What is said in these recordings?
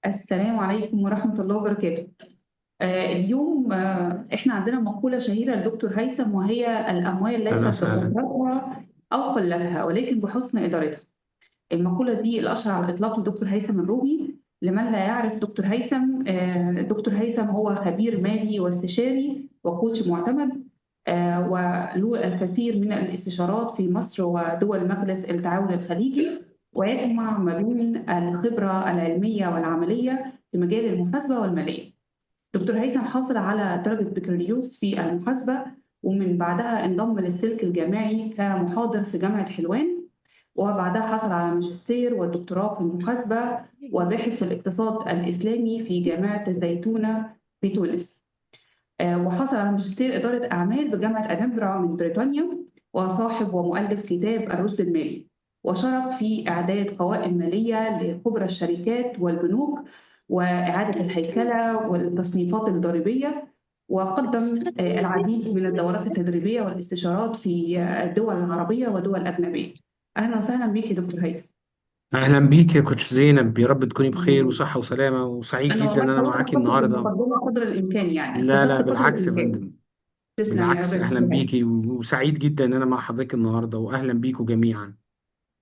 السلام عليكم ورحمة الله وبركاته. اليوم احنا عندنا مقولة شهيرة لدكتور هيثم، وهي الأموال أهلا ليست وسهلا. بكثرتها أو قلتها ولكن بحسن إدارتها. المقولة دي الأشهر على الإطلاق لدكتور هيثم الرومي. لمن لا يعرف دكتور هيثم، دكتور هيثم هو خبير مالي واستشاري وكوتش معتمد، وله الكثير من الاستشارات في مصر ودول مجلس التعاون الخليجي، ويجمع ما بين الخبرة العلمية والعملية في مجال المحاسبة والمالية. دكتور هيثم حاصل على درجة بكالوريوس في المحاسبة، ومن بعدها انضم للسلك الجامعي كمحاضر في جامعة حلوان، وبعدها حصل على ماجستير والدكتوراه في المحاسبة وباحث في الاقتصاد الإسلامي في جامعة الزيتونة في تونس، وحصل على ماجستير إدارة أعمال بجامعة أدنبرا من بريطانيا، وصاحب ومؤلف كتاب الرشد المالي، وشارك في إعداد قوائم مالية لكبرى الشركات والبنوك وإعادة الهيكلة والتصنيفات الضريبية، وقدم العديد من الدورات التدريبية والاستشارات في الدول العربية ودول أجنبية. أهلا وسهلا بك يا دكتور هيثم. أهلا بيك يا كوتش زينب، يا رب تكوني بخير وصحة وسلامة، وسعيد أنا جدا والله إن أنا حاولت معاكي أختصر النهاردة. المقدمة قدر الإمكان، يعني لا لا، اختصرت قدر بالعكس يا الإمكان. فندم. تسلم يا رب بالعكس، يا أهلا دكتور هيثم. بيكي وسعيد جدا إن أنا مع حضرتك النهاردة، وأهلا بيكم جميعا.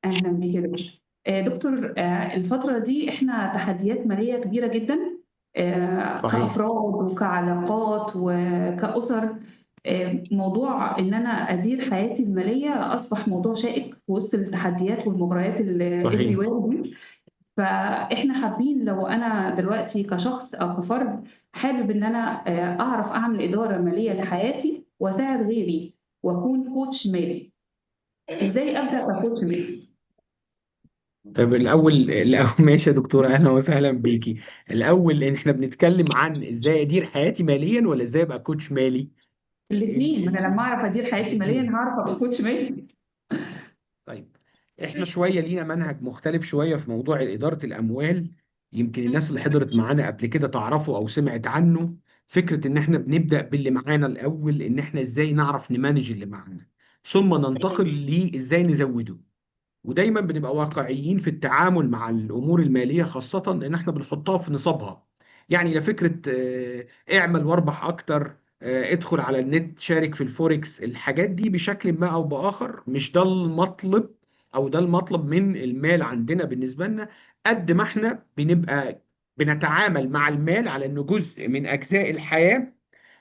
أهلا بيك يا دكتور. دكتور، الفترة دي احنا تحديات مالية كبيرة جدا، صحيح. كأفراد وكعلاقات وكأسر. موضوع إن أنا أدير حياتي المالية أصبح موضوع شائك في وسط التحديات والمغريات اللي صحيح. everywhere دي. فإحنا حابين لو أنا دلوقتي كشخص أو كفرد حابب إن أنا أعرف أعمل إدارة مالية لحياتي وأساعد غيري وأكون كوتش مالي، إزاي أبدأ ككوتش مالي؟ طيب الأول ماشي يا دكتورة، أهلا وسهلا بيكي. الأول، إن إحنا بنتكلم عن إزاي أدير حياتي ماليا ولا إزاي أبقى coach مالي؟ الاثنين، ما انا لما اعرف ادير حياتي ماليا الاثنين. هعرف ابقى coach مالي. طيب، احنا شوية لينا منهج مختلف شوية في موضوع إدارة الأموال. يمكن الناس اللي حضرت معانا قبل كده تعرفه أو سمعت عنه. فكرة إن احنا بنبدأ باللي معانا الأول، إن احنا إزاي نعرف ن manage اللي معانا، ثم ننتقل لإزاي نزوده. ودايما بنبقى واقعيين في التعامل مع الامور الماليه، خاصة ان احنا بنحطها في نصابها. يعني لا فكرة اعمل واربح اكتر، ادخل على النت، شارك في الفوركس، الحاجات دي بشكل ما او باخر مش ده المطلب، او ده المطلب من المال عندنا بالنسبة لنا. قد ما احنا بنبقى بنتعامل مع المال على انه جزء من اجزاء الحياه،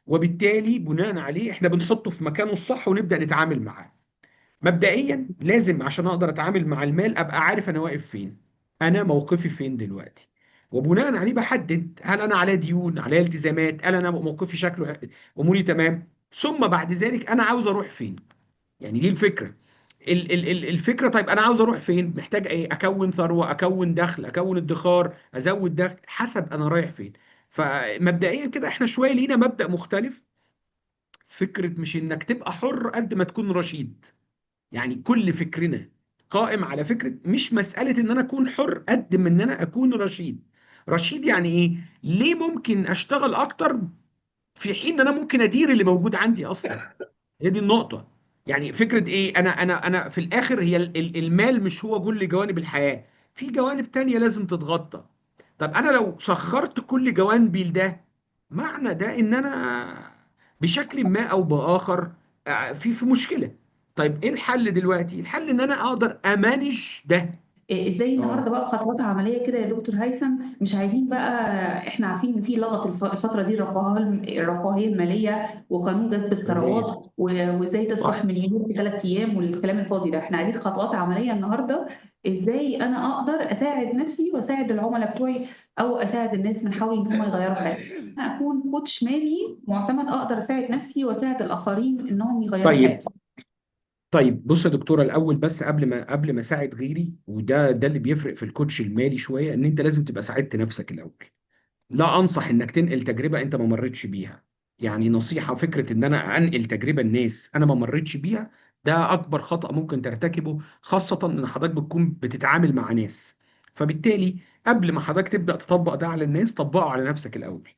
وبالتالي بناء عليه احنا بنحطه في مكانه الصح ونبدا نتعامل معاه. مبدئيا لازم عشان اقدر اتعامل مع المال ابقى عارف انا واقف فين، انا موقفي فين دلوقتي. وبناء عليه بحدد هل انا عليا ديون، عليا التزامات، هل انا موقفي شكله اموري تمام، ثم بعد ذلك انا عاوز اروح فين. يعني دي الفكره. ال الفكره، طيب انا عاوز اروح فين، محتاج ايه، اكون ثروه، اكون دخل، اكون ادخار، ازود دخل، حسب انا رايح فين. فمبدئيا كده احنا شوية لينا مبدأ مختلف. فكرة مش انك تبقى حر قد ما تكون رشيد. يعني كل فكرنا قائم على فكرة مش مسألة ان انا اكون حر قد ما ان انا اكون رشيد. رشيد يعني ايه؟ ليه ممكن اشتغل اكتر في حين ان انا ممكن ادير اللي موجود عندي اصلا؟ هي دي النقطة. يعني فكرة ايه، انا في الاخر هي المال مش هو كل جوانب الحياة، في جوانب تانية لازم تتغطى. طب انا لو سخرت كل جوانبي لده، معنى ده ان انا بشكل ما او باخر في مشكلة. طيب ايه الحل دلوقتي؟ الحل ان انا اقدر ا manage ده. ازاي النهارده بقى خطوات عملية كده يا دكتور هيثم؟ مش عايزين بقى، احنا عارفين ان في لغط الفترة دي، الرفاهية المالية وقانون جذب مالية. الثروات وازاي تصبح صح. مليونير في 3 ايام والكلام الفاضي ده. احنا عايزين خطوات عملية النهارده، ازاي انا اقدر اساعد نفسي واساعد العملاء بتوعي او اساعد الناس من حولي ان هم يغيروا حياتهم. انا اكون coach مالي معتمد، اقدر اساعد نفسي واساعد الاخرين انهم يغيروا طيب حياتهم. طيب بص يا دكتوره، الاول بس قبل ما اساعد غيري، وده اللي بيفرق في ال coach المالي شويه، ان انت لازم تبقى ساعدت نفسك الاول. لا انصح انك تنقل تجربه انت ما مريتش بيها. يعني نصيحه، فكرة ان انا انقل تجربه الناس انا ما مريتش بيها، ده اكبر خطأ ممكن ترتكبه، خاصة ان حضرتك بتكون بتتعامل مع ناس. فبالتالي قبل ما حضرتك تبدأ تطبق ده على الناس، طبقه على نفسك الاول.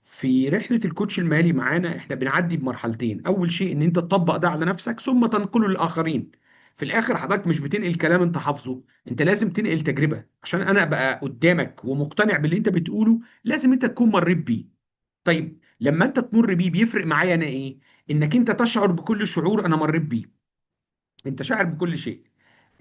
في رحلة ال coach المالي معانا احنا بنعدي بمرحلتين. اول شيء ان انت تطبق ده على نفسك ثم تنقله للاخرين. في الاخر حضرتك مش بتنقل كلام انت حافظه، انت لازم تنقل تجربه. عشان انا ابقى قدامك ومقتنع باللي انت بتقوله لازم انت تكون مريت بيه. طيب لما انت تمر بيه بيفرق معايا انا ايه؟ انك انت تشعر بكل شعور انا مريت بيه، انت شاعر بكل شيء،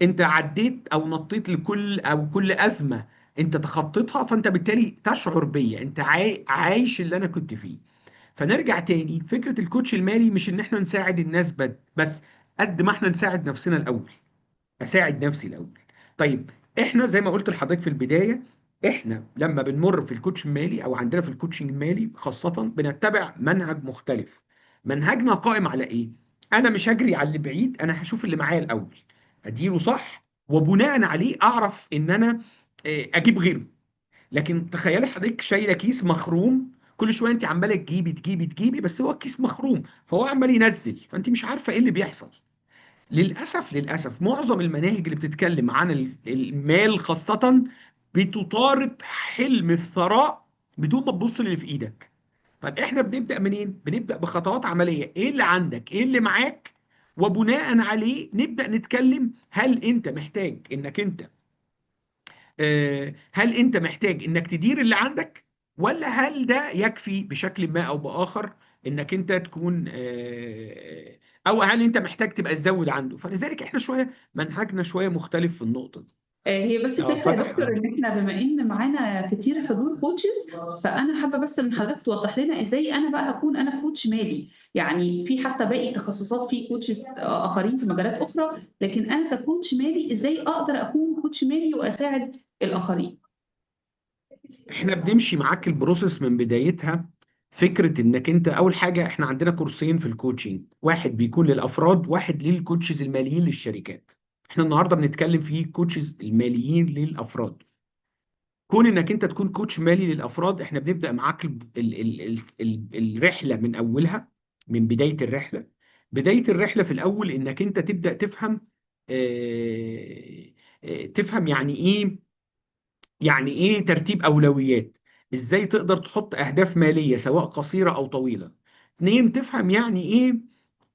انت عديت او نطيت لكل او كل ازمة انت تخطيتها، فانت بالتالي تشعر بيا، انت عايش اللي انا كنت فيه. فنرجع تاني، فكرة ال coach المالي مش ان احنا نساعد الناس بس، قد ما احنا نساعد نفسنا الاول. اساعد نفسي الاول. طيب، احنا زي ما قلت لحضرتك في البدايه، احنا لما بنمر في ال coach المالي او عندنا في ال coaching المالي خاصة بنتبع منهج مختلف. منهجنا قائم على ايه؟ انا مش هجري على اللي بعيد، انا هشوف اللي معايا الاول، اديره صح، وبناء عليه اعرف ان انا اجيب غيره. لكن تخيلي حضرتك شايله كيس مخروم، كل شوية انت عماله تجيبي تجيبي تجيبي، بس هو الكيس مخروم فهو عمال ينزل، فانت مش عارفه ايه اللي بيحصل. للأسف للأسف معظم المناهج اللي بتتكلم عن المال خاصة بتطارد حلم الثراء بدون ما تبص للي في إيدك. طب إحنا بنبدأ منين؟ بنبدأ بخطوات عملية، إيه اللي عندك؟ إيه اللي معاك؟ وبناء عليه نبدأ نتكلم، هل أنت محتاج إنك أنت هل انت محتاج انك تدير اللي عندك، ولا هل ده يكفي بشكل ما او باخر انك انت تكون او هل انت محتاج تبقى تزود عنده. فلذلك احنا شوية منهجنا شوية مختلف في النقطة دي. هي بس الفكرة يا فتح. دكتور ان احنا بما ان معانا كتير حضور coaches، فانا حابة بس ان حضرتك توضح لنا ازاي انا بقى هكون انا coach مالي. يعني في حتى باقي تخصصات في coaches اخرين في مجالات اخرى، لكن انا ك coach مالي ازاي اقدر اكون coach مالي واساعد الاخرين؟ احنا بنمشي معاك ال process من بدايتها. فكرة انك انت اول حاجة، احنا عندنا كورسين في ال coaching، واحد بيكون للافراد، واحد لل coaches الماليين للشركات. احنا النهاردة بنتكلم في coaches الماليين للافراد. كون انك انت تكون coach مالي للافراد، احنا بنبدا معاك الرحلة من اولها، من بداية الرحلة. بداية الرحلة في الاول انك انت تبدا تفهم، تفهم يعني ايه، يعني ايه ترتيب اولويات، ازاي تقدر تحط اهداف ماليه سواء قصيرة او طويلة. اتنين، تفهم يعني ايه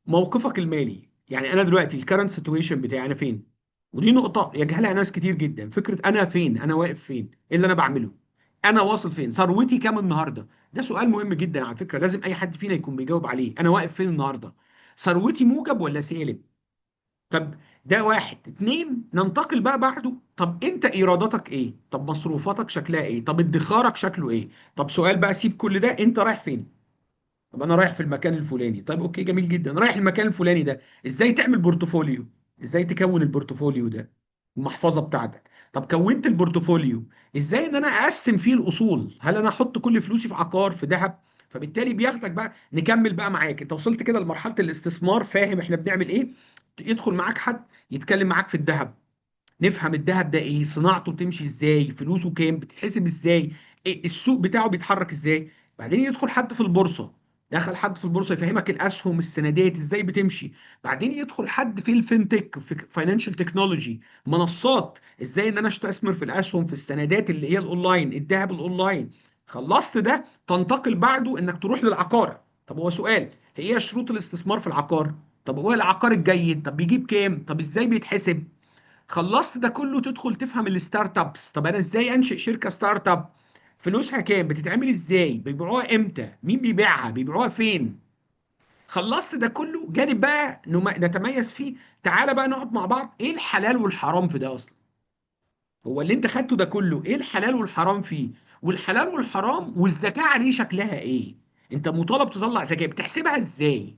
موقفك المالي، يعني انا دلوقتي ال current situation بتاعي انا فين. ودي نقطة يجهلها ناس كتير جدا، فكرة انا فين، انا واقف فين، ايه اللي انا بعمله، انا واصل فين، ثروتي كام النهارده. ده سؤال مهم جدا على فكرة، لازم اي حد فينا يكون بيجاوب عليه. انا واقف فين النهارده، ثروتي موجب ولا سالب؟ طب ده واحد. اتنين، ننتقل بقى بعده، طب انت ايراداتك ايه، طب مصروفاتك شكلها ايه، طب ادخارك شكله ايه. طب سؤال بقى، سيب كل ده، انت رايح فين؟ طب انا رايح في المكان الفلاني. طيب okay، جميل جدا، رايح المكان الفلاني ده، ازاي تعمل portfolio، ازاي تكون ال portfolio ده، المحفظة بتاعتك. طب كونت ال portfolio، ازاي ان انا اقسم فيه الاصول، هل انا احط كل فلوسي في عقار، في ذهب؟ فبالتالي بياخدك بقى، نكمل بقى معاك، انت وصلت كده لمرحلة الاستثمار، فاهم احنا بنعمل ايه. يدخل معاك حد يتكلم معاك في الذهب، نفهم الذهب ده ايه، صناعته بتمشي ازاي، فلوسه كام، بتتحسب ازاي، إيه السوق بتاعه بيتحرك ازاي. بعدين يدخل حد في البورصة، دخل حد في البورصة يفهمك الاسهم، السندات ازاي بتمشي. بعدين يدخل حد في ال fintech، في financial technology، منصات ازاي ان انا استثمر في الاسهم، في السندات اللي هي الاونلاين، الذهب الاونلاين. خلصت ده، تنتقل بعده انك تروح للعقار. طب هو سؤال، هي شروط الاستثمار في العقار؟ طب هو العقار الجيد، طب بيجيب كام، طب ازاي بيتحسب؟ خلصت ده كله، تدخل تفهم ال startups، طب انا ازاي انشئ شركة startup، فلوسها كام، بتتعمل ازاي، بيبيعوها امتى، مين بيبيعها، بيبيعوها فين. خلصت ده كله، جانب بقى نتميز فيه، تعالى بقى نقعد مع بعض، ايه الحلال والحرام في ده اصلا، هو اللي انت خدته ده كله ايه الحلال والحرام فيه، والحلال والحرام والزكاة عليه شكلها ايه، انت مطالب تطلع زكاة بتحسبها ازاي.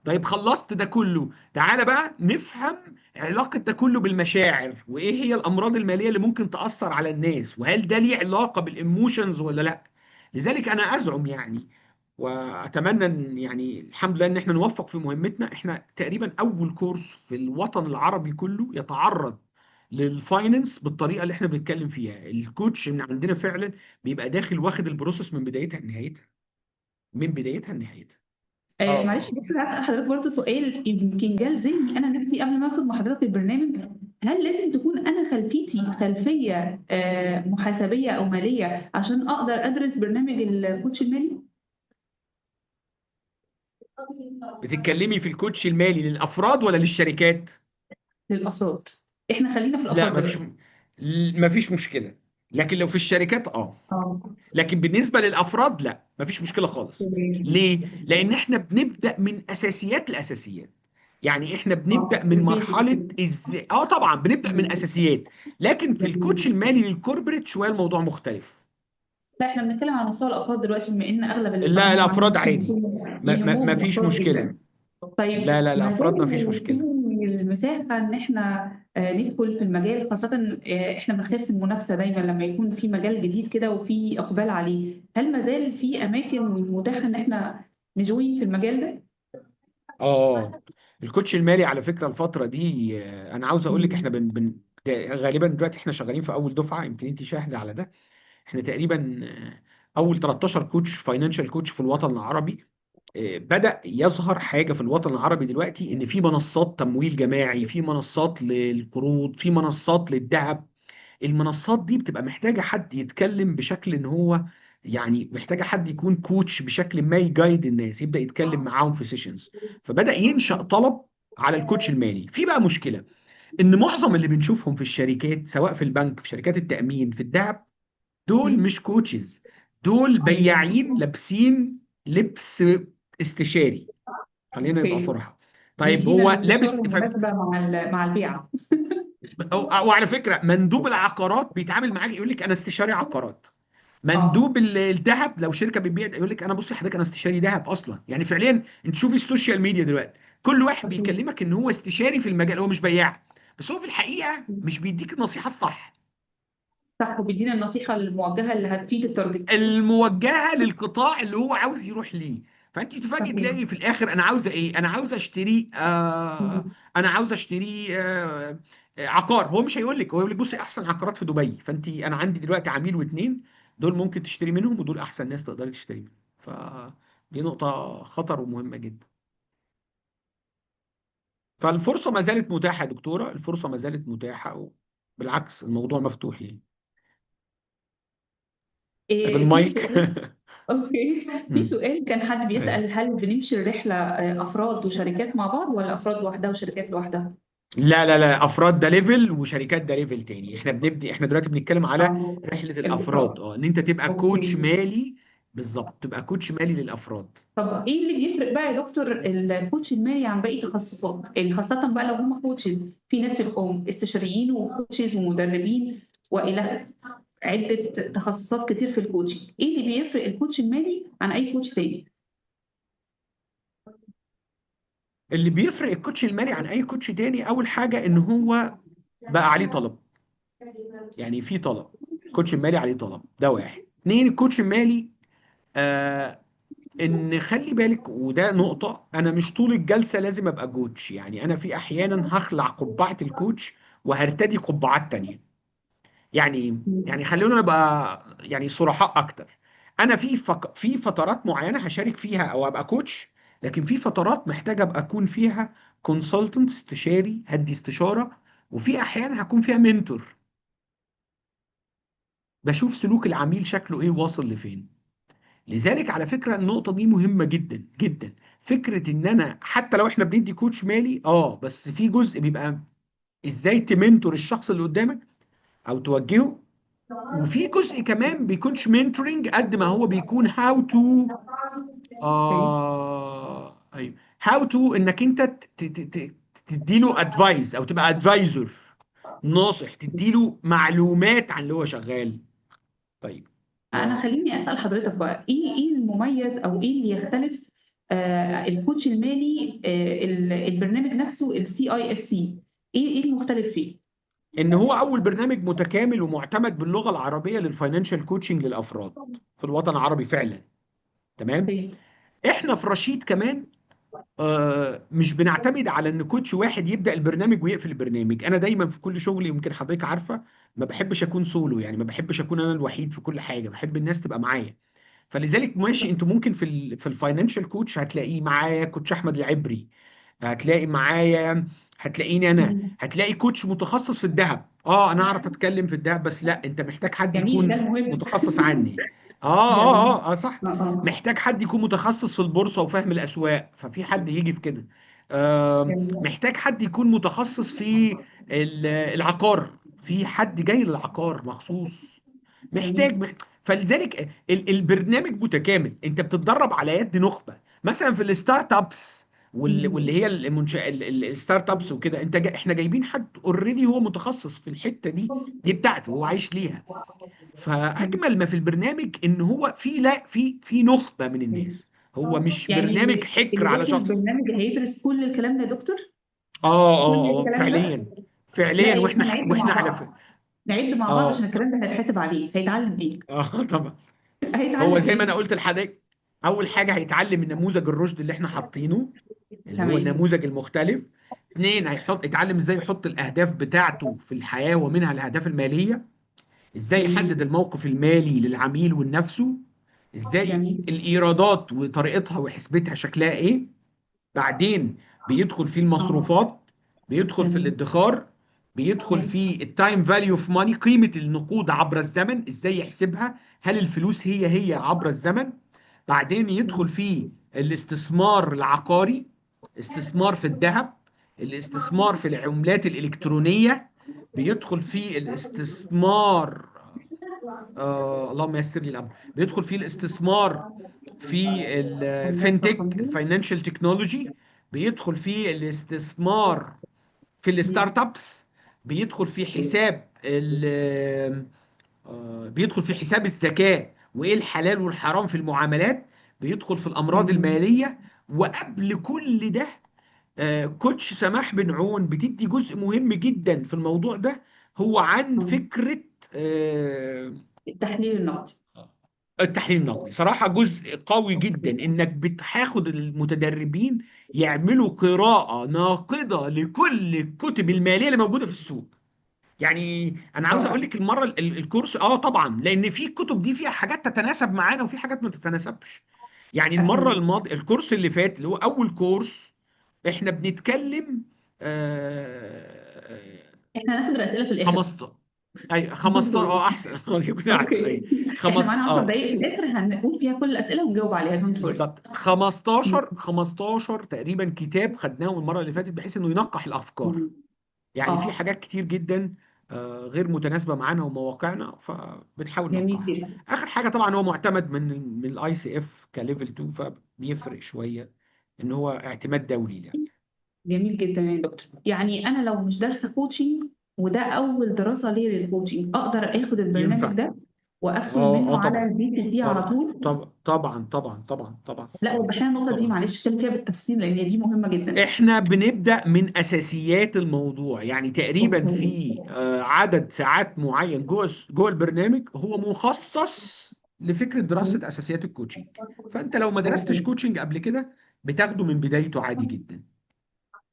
طيب خلصت ده كله، تعالى بقى نفهم علاقة ده كله بالمشاعر، وإيه هي الأمراض المالية اللي ممكن تأثر على الناس، وهل ده ليه علاقة بال emotions ولا لا. لذلك أنا أزعم يعني، وأتمنى أن يعني الحمد لله إن إحنا نوفق في مهمتنا. إحنا تقريبا أول course في الوطن العربي كله يتعرض لل finance بالطريقة اللي إحنا بنتكلم فيها. ال coach من عندنا فعلا بيبقى داخل واخد ال process من بدايتها لنهايتها، من بدايتها لنهايتها. معلش يا دكتور، هسأل حضرتك برضه سؤال يمكن جه لذهني أنا نفسي قبل ما أدخل مع حضرتك البرنامج. هل لازم تكون أنا خلفيتي خلفية محاسبية أو مالية عشان أقدر أدرس برنامج ال coach المالي؟ بتتكلمي في ال coach المالي للأفراد ولا للشركات؟ للافراد؟ احنا خلينا في لا الافراد مفيش، دلوقتي. مفيش مشكلة. لكن لو في الشركات اه، اه. لكن بالنسبة للأفراد لا، مفيش مشكلة خالص. تمام. ليه؟ لأن احنا بنبدأ من أساسيات الأساسيات. يعني احنا بنبدأ اه، من البيزكس. مرحلة ازاي، اه طبعا بنبدأ من أساسيات. لكن في جميل. الكوتش المالي لل corporate شوية الموضوع مختلف. لا، احنا بنتكلم على مستوى الافراد دلوقتي، بما ان اغلب اللي لا طالعين معانا الأفراد ممكن عادي، يكونوا ما يهمهم فيش الافراد مشكلة. جدا. طيب لا لا، ما الأفراد ما فيش زال في مشكلة. المساحة ان احنا ندخل في المجال، خاصة احنا بنخاف من المنافسة دايما لما يكون في مجال جديد كده وفي اقبال عليه، هل ما زال في اماكن متاحة ان احنا ن join في المجال ده؟ اه ال coach المالي على فكرة الفترة دي، انا عاوز اقول لك احنا مم. بن بن غالبا دلوقتي احنا شغالين في اول دفعة، يمكن انت شاهدة على ده. احنا تقريبا اول 13 coach، financial coach في الوطن العربي. بدأ يظهر حاجة في الوطن العربي دلوقتي، ان في منصات تمويل جماعي، في منصات للقروض، في منصات للذهب. المنصات دي بتبقى محتاجة حد يتكلم بشكل ان هو، يعني محتاجة حد يكون coach بشكل ما ي guide الناس، يبدأ يتكلم معاهم في sessions. فبدأ ينشأ طلب على ال coach المالي. في بقى مشكلة، ان معظم اللي بنشوفهم في الشركات، سواء في البنك، في شركات التأمين، في الذهب، دول مم. مش coaches، دول بياعين لابسين لبس استشاري. خلينا نبقى okay. صراحة. طيب بيدينا هو الاستشارة لابس المناسبة مع مع البيعة. وعلى فكرة مندوب العقارات بيتعامل معاك يقول لك انا استشاري عقارات. اه. مندوب الذهب لو شركة بتبيع يقول لك انا بصي حضرتك انا استشاري ذهب اصلا. يعني فعليا انت شوفي ال social media دلوقتي كل واحد صحيح. بيكلمك ان هو استشاري في المجال، هو مش بياع، بس هو في الحقيقة مش بيديك النصيحة الصح صح، وبيدينا النصيحة الموجهة اللي هتفيد ال target. الموجهة للقطاع اللي هو عاوز يروح ليه. فانت تفاجئ صحيح. تلاقي في الاخر انا عاوزه ايه، انا عاوزه اشتري آه، انا عاوزه اشتري آه عقار. هو مش هيقول لك، هو يقول لك بصي احسن عقارات في دبي، فانت انا عندي دلوقتي عميل واتنين دول ممكن تشتري منهم، ودول احسن ناس تقدري تشتري منهم. فدي نقطة خطر ومهمة جدا. فالفرصه ما زالت متاحة يا دكتوره، الفرصة ما زالت متاحه، بالعكس الموضوع مفتوح يعني. طب إيه، في المايك. سؤال. okay. في مم. سؤال كان حد أيوه. بيسأل، هل بنمشي الرحلة افراد وشركات مع بعض، ولا افراد لوحدها وشركات لوحدها؟ لا لا لا، افراد ده level وشركات ده level تاني. احنا بنبدي، احنا دلوقتي بنتكلم على اه، رحلة الافراد، الافراد. اه ان انت تبقى كوتش اوكي. مالي. بالظبط، تبقى coach مالي للافراد. طب ايه اللي بيفرق بقى يا دكتور ال coach المالي عن باقي التخصصات؟ يعني خاصة بقى لو هم coaches، في ناس بيبقوا استشاريين و coaches ومدربين والى عدة تخصصات كتير في ال coaching، ايه اللي بيفرق ال coach المالي عن اي coach تاني؟ اللي بيفرق ال coach المالي عن اي coach تاني، اول حاجة ان هو بقى عليه طلب. يعني في طلب، ال coach المالي عليه طلب، ده واحد. اتنين، ال coach المالي آه ان خلي بالك، وده نقطة، انا مش طول الجلسة لازم ابقى coach. يعني انا في احيانا هخلع قبعة ال coach وهرتدي قبعات تانية. يعني يعني خلونا نبقى يعني صرحاء اكتر. انا في في فترات معينة هشارك فيها او ابقى coach، لكن في فترات محتاج ابقى اكون فيها consultant، استشاري، هدي استشاره. وفي احيان هكون فيها mentor، بشوف سلوك العميل شكله ايه، واصل لفين. لذلك على فكرة النقطة دي مهمة جدا جدا. فكرة ان انا حتى لو احنا بندي coach مالي اه، بس في جزء بيبقى ازاي ت mentor الشخص اللي قدامك او توجهه. وفي جزء كمان بيكونش mentoring قد ما هو بيكون how to، okay. اه ايوه، how to انك انت تديله advice او تبقى advisor ناصح، تديله معلومات عن اللي هو شغال. طيب انا خليني اسال حضرتك بقى، ايه المميز او ايه اللي يختلف ال coach المالي، البرنامج نفسه السي اي اف سي، ايه المختلف فيه؟ ان هو اول برنامج متكامل ومعتمد باللغة العربية لل financial coaching للافراد في الوطن العربي فعلا. تمام. okay. احنا في رشيد كمان مش بنعتمد على ان coach واحد يبدأ البرنامج ويقفل البرنامج. انا دايما في كل شغلي، يمكن حضرتك عارفة، ما بحبش اكون سولو. يعني ما بحبش اكون انا الوحيد في كل حاجة، بحب الناس تبقى معايا. فلذلك ماشي، انتوا ممكن في في ال financial coach هتلاقيه معايا coach احمد العبري، هتلاقي معايا، هتلاقيني انا، مم. هتلاقي coach متخصص في الذهب. اه انا اعرف اتكلم في الذهب، بس لا، انت محتاج حد جميل، ده يكون المهم. متخصص عني. اه جميل. اه اه اه صح. اه. محتاج حد يكون متخصص في البورصة وفاهم الاسواق، ففي حد يجي في كده. جميل. محتاج حد يكون متخصص في العقار، في حد جاي للعقار مخصوص. جميل. محتاج فلذلك البرنامج متكامل، انت بتتدرب على يد نخبة مثلا في ال startups، مم. واللي هي المنشأ ال startups وكده. انت احنا جايبين حد already هو متخصص في الحتة دي، دي بتاعته هو عايش ليها. فاجمل ما في البرنامج ان هو في، لا، في نخبة من الناس، هو مش يعني برنامج اللي حكر اللي على داخل شخص. البرنامج هيدرس كل الكلام ده يا دكتور؟ اه كل اه اه، الكلام ده؟ فعليا. لا فعليا، احنا واحنا نعد مع واحنا على بعض، نعد مع بعض عشان اه الكلام ده هيتحسب عليه. هيتعلم ايه؟ اه طبعا. هو هيتعلم زي ما انا ايه؟ قلت لحضرتك، اول حاجة هيتعلم النموذج الرشد اللي احنا حاطينه، اللي هو تمام. النموذج المختلف. اتنين، هيحط يتعلم ازاي يحط الاهداف بتاعته في الحياة ومنها الاهداف الماليه، ازاي يحدد جميل. الموقف المالي للعميل ولنفسه، ازاي جميل. الايرادات وطريقتها وحسبتها شكلها ايه. بعدين بيدخل في اه. المصروفات، بيدخل في تمام. الادخار، بيدخل تمام. في التايم فاليو اوف ماني، قيمة النقود عبر الزمن ازاي يحسبها، هل الفلوس هي هي عبر الزمن. بعدين يدخل في الاستثمار العقاري، استثمار في الذهب، الاستثمار في العملات الإلكترونية، بيدخل في الاستثمار، اللهم يسر لي الامر، بيدخل فيه الاستثمار في عملات الفinTech، رقمية. الفاينانشال تكنولوجي، بيدخل في الاستثمار في مم. الستارت ابس، بيدخل في حساب ال آه، بيدخل في حساب الزكاة وايه الحلال والحرام في المعاملات، بيدخل في الامراض جميل. المالية. وقبل كل ده، coach سماح بن عون بتدي جزء مهم جدا في الموضوع ده، هو عن آه. فكرة آه، التحليل النقدي. التحليل النقدي. صراحة جزء قوي جدا okay. انك بتاخد المتدربين يعملوا قراءة ناقدة لكل الكتب المالية اللي موجودة في السوق. يعني انا عاوز اقول رائع. لك المرة الكورس، اه طبعا، لان في الكتب دي فيها حاجات تتناسب معانا وفي حاجات ما تتناسبش. يعني المرة اكيد. الماضية الكورس اللي فات اللي هو اول كورس، احنا بنتكلم آه احنا هناخد الاسئلة في الاخر. 15، اي Don't 15، worry. اه احسن يكون احسن، اوكي. اي احنا معانا 15، 10 اه دقائق في الاخر هنقول فيها كل الاسئلة ونجاوب عليها. Don't worry. بالظبط 15، 15 تقريبا كتاب خدناه المرة اللي فاتت بحيث انه ينقح الافكار. يعني في اه. حاجات كتير جدا غير متناسبة معانا ومواقعنا، فبنحاول جميل ننقحها. جدا. اخر حاجة طبعا هو معتمد من الاي سي اف ك level 2، فبيفرق شوية ان هو اعتماد دولي يعني. جميل جدا يا دكتور. يعني انا لو مش دارسه coaching وده اول دراسة ليا لل coaching، اقدر اخد البرنامج ينفع. ده وادخل اه اه منه على طبعا، ال PCP على طبعا طول؟ طبعا طبعا طبعا طبعا طبعا لا طبعا وضح لنا النقطة دي طبعا. معلش، اتكلم فيها بالتفصيل لان دي مهمة جدا. احنا بنبدأ من اساسيات الموضوع، يعني تقريبا okay. في عدد ساعات معين جوه جوه البرنامج هو مخصص لفكرة دراسة اساسيات ال coaching. فانت لو ما درستش okay. coaching قبل كده بتاخده من بدايته عادي جدا.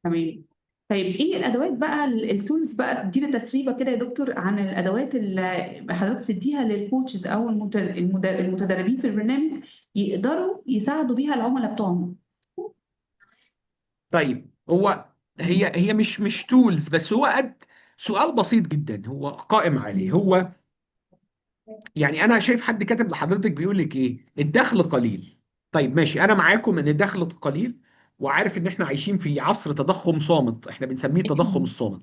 تمام. طيب ايه الادوات بقى، ال tools بقى، ادينا تسريبه كده يا دكتور عن الادوات اللي حضرتك بتديها لل coaches او المتدربين في البرنامج يقدروا يساعدوا بيها العملاء بتوعهم. طيب هو هي مش tools بس، هو قد سؤال بسيط جدا هو قائم عليه هو. يعني انا شايف حد كاتب لحضرتك بيقول لك ايه، الدخل قليل. طيب ماشي، انا معاكم ان الدخل قليل، وعارف ان احنا عايشين في عصر تضخم صامت، احنا بنسميه التضخم الصامت.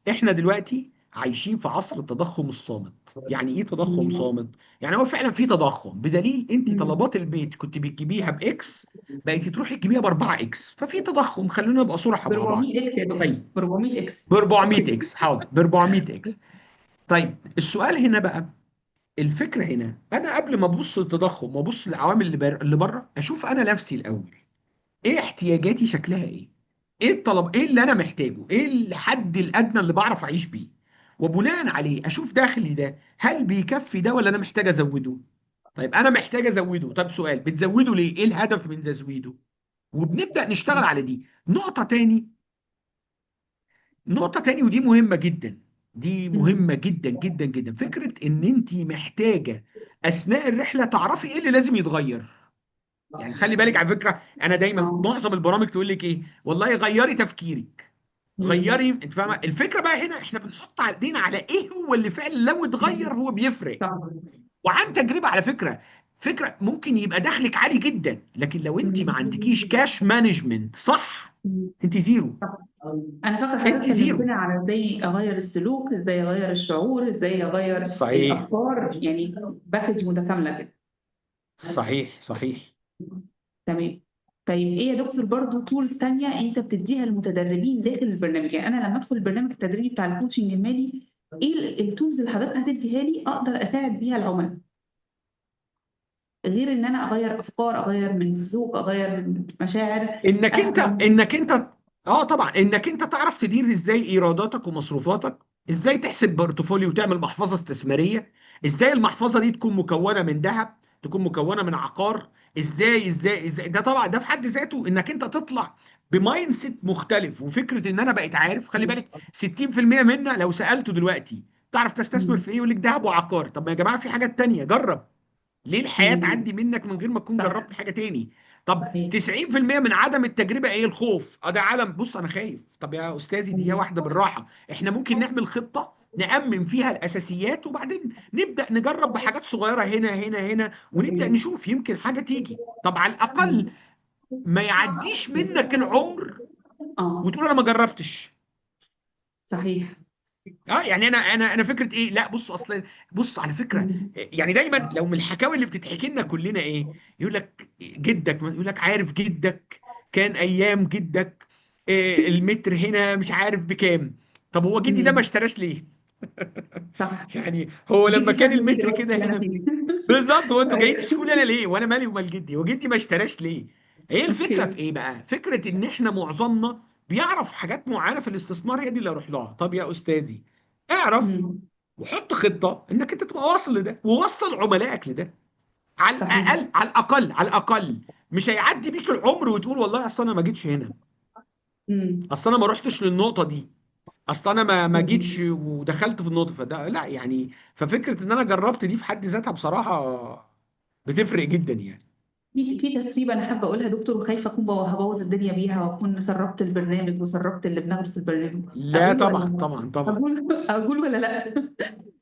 احنا دلوقتي عايشين في عصر التضخم الصامت. يعني ايه تضخم صامت؟ يعني هو فعلا في تضخم، بدليل انت طلبات البيت كنت بتجيبيها ب X، بقيتي تروحي تجيبيها ب 4 X، ففي تضخم، خلونا نبقى صراحة ب مع بعض. 400 X يا دكتور، طيب ب 400 X. ب 400 okay. X، حاضر، ب 400 X. طيب السؤال هنا بقى، الفكرة هنا، انا قبل ما ابص للتضخم وابص للعوامل اللي بره، اشوف انا نفسي الاول ايه احتياجاتي، شكلها ايه، ايه الطلب، ايه اللي انا محتاجه، ايه الحد الادنى اللي بعرف اعيش بيه، وبناء عليه اشوف دخلي ده هل بيكفي ده ولا انا محتاج ازوده. طيب انا محتاج ازوده، طب سؤال، بتزوده ليه؟ ايه الهدف من تزويده؟ وبنبدأ نشتغل على دي. نقطة تاني، نقطة تاني ودي مهمة جدا، دي مهمة جدا جدا جدا، فكرة ان انت محتاجة اثناء الرحلة تعرفي ايه اللي لازم يتغير. يعني خلي بالك على فكرة، انا دايما معظم البرامج تقول لك ايه، والله غيري تفكيرك، غيري، انت فاهمة الفكرة. بقى هنا احنا بنحط ايدينا على ايه هو اللي فعلا لو اتغير هو بيفرق. صح. وعن تجربة على فكرة، فكرة ممكن يبقى دخلك عالي جدا، لكن لو انت ما عندكيش cash management صح، مم. انت zero. صح. انا فاكره حضرتك انت zero. كلمتنا على ازاي اغير السلوك، ازاي اغير الشعور، ازاي اغير صحيح. الافكار، يعني package متكاملة كده. صحيح صحيح. تمام. طيب ايه يا دكتور برضو tools تانية انت بتديها للمتدربين داخل البرنامج؟ يعني انا لما ادخل البرنامج التدريبي بتاع ال coaching المالي، ايه ال tools اللي حضرتك هتديها لي اقدر اساعد بيها العملاء؟ غير ان انا اغير افكار، اغير من سلوك، اغير من مشاعر، انك انت افهم. انك انت اه طبعا، انك انت تعرف تدير ازاي ايراداتك ومصروفاتك، ازاي تحسب portfolio وتعمل محفظة استثماريه، ازاي المحفظة دي تكون مكونة من ذهب، تكون مكونة من عقار، ازاي ازاي ازاي. ده طبعا ده في حد ذاته انك انت تطلع ب mindset مختلف، وفكره ان انا بقيت عارف. خلي بالك 60% منا لو سالته دلوقتي تعرف تستثمر مم. في ايه، يقول لك ذهب وعقار. طب ما يا جماعة في حاجات تانية، جرب. ليه الحياة مم. تعدي منك من غير ما تكون صح. جربت حاجة تاني؟ طب صحيح. 90% من عدم التجربة ايه؟ الخوف. اه ده عالم، بص انا خايف. طب يا استاذي دي مم. واحدة بالراحة، احنا ممكن نعمل خطة نأمن فيها الأساسيات، وبعدين نبدأ نجرب بحاجات صغيرة هنا هنا هنا، ونبدأ صحيح. نشوف يمكن حاجة تيجي. طب على الأقل مم. ما يعديش منك العمر اه. وتقول انا ما جربتش. صحيح. اه يعني انا فكرة ايه، لا بص اصلا، بص على فكره، مم. يعني دايما لو من الحكاوي اللي بتتحكي لنا كلنا ايه، يقول لك جدك، يقول لك عارف جدك، كان ايام جدك إيه المتر هنا مش عارف بكام. طب هو جدي ده ما مم. اشتراش ليه؟ صح. يعني هو لما جدي كان سابني ليه المتر دلوقتي كده في اللي انا هنا، فيه؟ بالظبط، هو انتوا جايين ايوه. تشكوا لي انا ليه، وانا مالي ومال جدي، وجدي ما اشتراش ليه؟ هي الفكرة في اوكي. ايه بقى؟ فكرة ان احنا معظمنا بيعرف حاجات معينة في الاستثمار، هي دي اللي اروح لها. طب يا استاذي اعرف مم. وحط خطه انك انت تبقى واصل لده، ووصل عملائك لده. على صحيح. الاقل على الاقل على الاقل مش هيعدي بيك العمر وتقول والله اصل انا ما جيتش هنا، مم. اصل انا ما رحتش للنقطة دي، اصل انا ما جيتش ودخلت في النقطه. فده لا يعني، ففكره ان انا جربت دي في حد ذاتها بصراحة بتفرق جدا يعني. في تسريبه انا حابة اقولها يا دكتور، وخايفة اكون هبوظ الدنيا بيها، واكون سربت البرنامج وسربت اللي بناخده في البرنامج. لا اقول طبعا ولا طبعا طبعا. اقول اقول ولا لا؟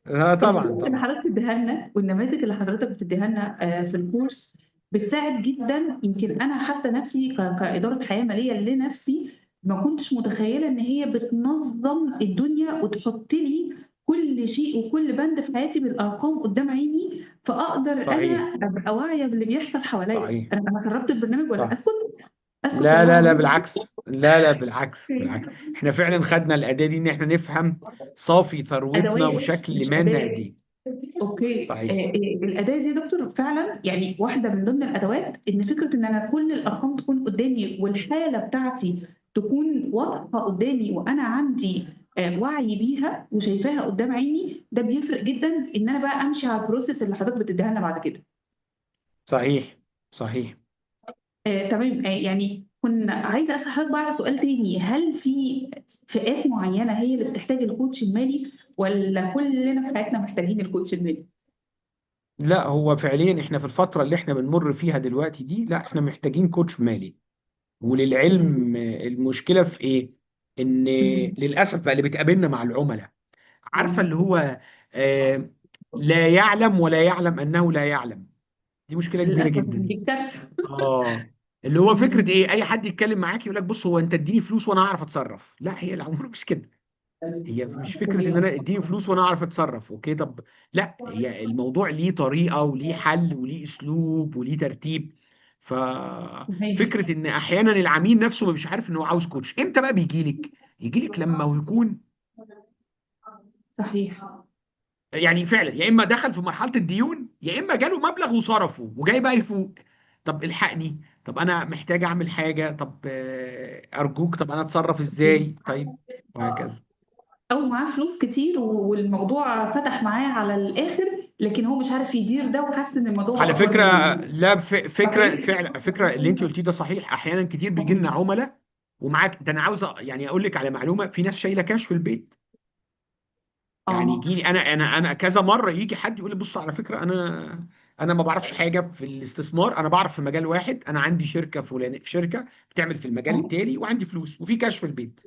لا طبعا الصور اللي طبعا. حضرتك بتديها لنا والنماذج اللي حضرتك بتديها لنا في الكورس بتساعد جدا. يمكن انا حتى نفسي كادارة حياة ماليه لنفسي ما كنتش متخيله ان هي بتنظم الدنيا وتحط لي كل شيء وكل بند في حياتي بالارقام قدام عيني، فاقدر صحيح انا ابقى واعية باللي بيحصل حواليا. صحيح. انا سربت البرنامج ولا صح. اسكت؟ اسكت لا ولا لا لا اعمل بالعكس، لا لا بالعكس إيه؟ بالعكس. احنا فعلا خدنا الأداة دي ان احنا نفهم صافي ثروتنا ادوات وشكل مش مالنا قد اداه. ايه. okay. صحيح الاداة دي يا دكتور فعلا يعني واحدة من ضمن الادوات، ان فكرة ان انا كل الارقام تكون قدامي والحالة بتاعتي تكون واضحة قدامي، وانا عندي وعي بيها وشايفاها قدام عيني، ده بيفرق جدا ان انا بقى امشي على ال process اللي حضرتك بتديها لنا بعد كده. صحيح صحيح. تمام. يعني كنا عايزه اسال حضرتك بقى على سؤال تاني، هل في فئات معينة هي اللي بتحتاج ال coach المالي، ولا كلنا في حياتنا محتاجين ال coach المالي؟ لا هو فعليا احنا في الفترة اللي احنا بنمر فيها دلوقتي دي، لا احنا محتاجين coach مالي. وللعلم المشكلة في ايه؟ ان مم. للأسف بقى اللي بتقابلنا مع العملاء، عارفة اه. اللي هو آه لا يعلم ولا يعلم أنه لا يعلم. دي مشكلة كبيرة للاسف جدا. دي كارثه. اه اللي هو فكرة مم. ايه، اي حد يتكلم معاك يقول لك بص هو انت اديني فلوس وانا اعرف اتصرف. لا هي الامور مش كده. هي مش فكرة ان انا اديني فلوس وانا اعرف اتصرف، okay طب. لا هي الموضوع ليه طريقه وليه حل وليه اسلوب وليه ترتيب. صحيح. ففكره ان احيانا العميل نفسه مش عارف ان هو عاوز coach امتى، بقى بيجي لك، يجي لك لما هو يكون صحيح. يعني فعلا يا اما دخل في مرحلة الديون، يا اما جاله مبلغ وصرفه وجاي بقى يفوق. طب الحقني، طب انا محتاج اعمل حاجه، طب ارجوك، طب انا اتصرف ازاي طيب، وهكذا. او معاه فلوس كتير والموضوع فتح معاه على الاخر، لكن هو مش عارف يدير ده وحاسس ان الموضوع بقى على اكبر فكره، منه. لا فكرة صحيح. فعلا، فكرة اللي انت قلتيه ده صحيح. احيانا كتير بيجي لنا صحيح. عملاء ومعاك ده، انا عاوز يعني اقول لك على معلومه، في ناس شايله كاش في البيت. يعني اه. يجي لي انا كذا مره، يجي حد يقول لي بص على فكرة انا ما بعرفش حاجة في الاستثمار، انا بعرف في مجال واحد، انا عندي شركة فلان في شركة بتعمل في المجال اه. التالي، وعندي فلوس وفي كاش في البيت.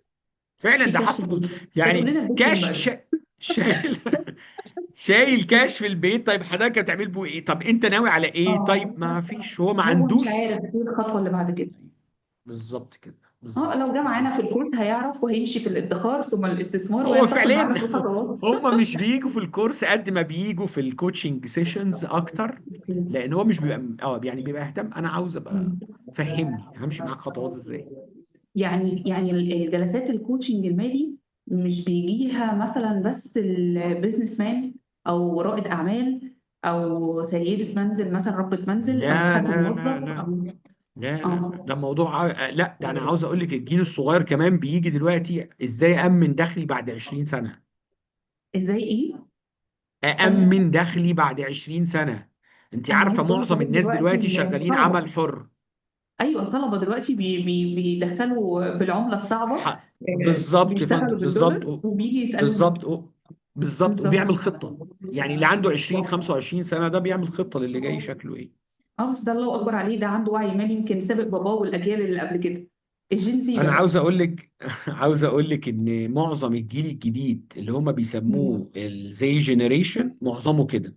فعلا في ده كاش في حصل. البيت. ده تقول يعني لنا البيت فين كاش بقى؟ شايل شايل كاش في البيت. طيب حضرتك هتعمل بيه ايه؟ طب انت ناوي على ايه؟ اه. طيب ما فيش، هو ما هو مش عندوش. عارف ايه الخطوة اللي بعد كده. بالظبط كده. اه، بالظبط لو جه معانا بالظبط. في الكورس هيعرف وهيمشي في الادخار ثم الاستثمار هو وينتقل فعليا معانا في الخطوات. هم مش بيجوا في الكورس قد ما بيجوا في ال coaching sessions اكتر، لان هو مش بيبقى يعني بيبقى اهتم، انا عاوز ابقى فهمني همشي معاك خطوات ازاي. يعني الجلسات ال coaching المالي مش بيجيها مثلا بس ال business man او رائد اعمال او سيدة منزل مثلا ربة منزل او لا حد لا لا موظف لا او لا لا، اه. ده موضوع لا، ده انا عاوز اقول لك الجيل الصغير كمان بيجي دلوقتي ازاي امن دخلي بعد 20 سنة. ازاي ايه؟ طيب، أأمن دخلي بعد 20 سنة. انت انا عارفة عايزه اقول معظم لحضرتك الناس دلوقتي دلوقتي ان شغالين الطلبه، عمل حر. ايوه الطلبة دلوقتي بي بي بيدخلوا بالعملة الصعبه، بالظبط يا بيشتغلوا فندم، بالظبط. بالدولار وبيجي يسالونا. بالظبط بالظبط، بالظبط. وبيعمل خطة. يعني اللي عنده 20 25 سنة ده بيعمل خطة للي جاي شكله ايه. اه، بس ده الله اكبر عليه، ده عنده وعي مالي يمكن سابق باباه والاجيال اللي قبل كده، ال Gen Z انا بقى. عاوز اقول لك عاوز اقول لك ان معظم الجيل الجديد اللي هم مم. بيسموه ال Z generation معظمه كده.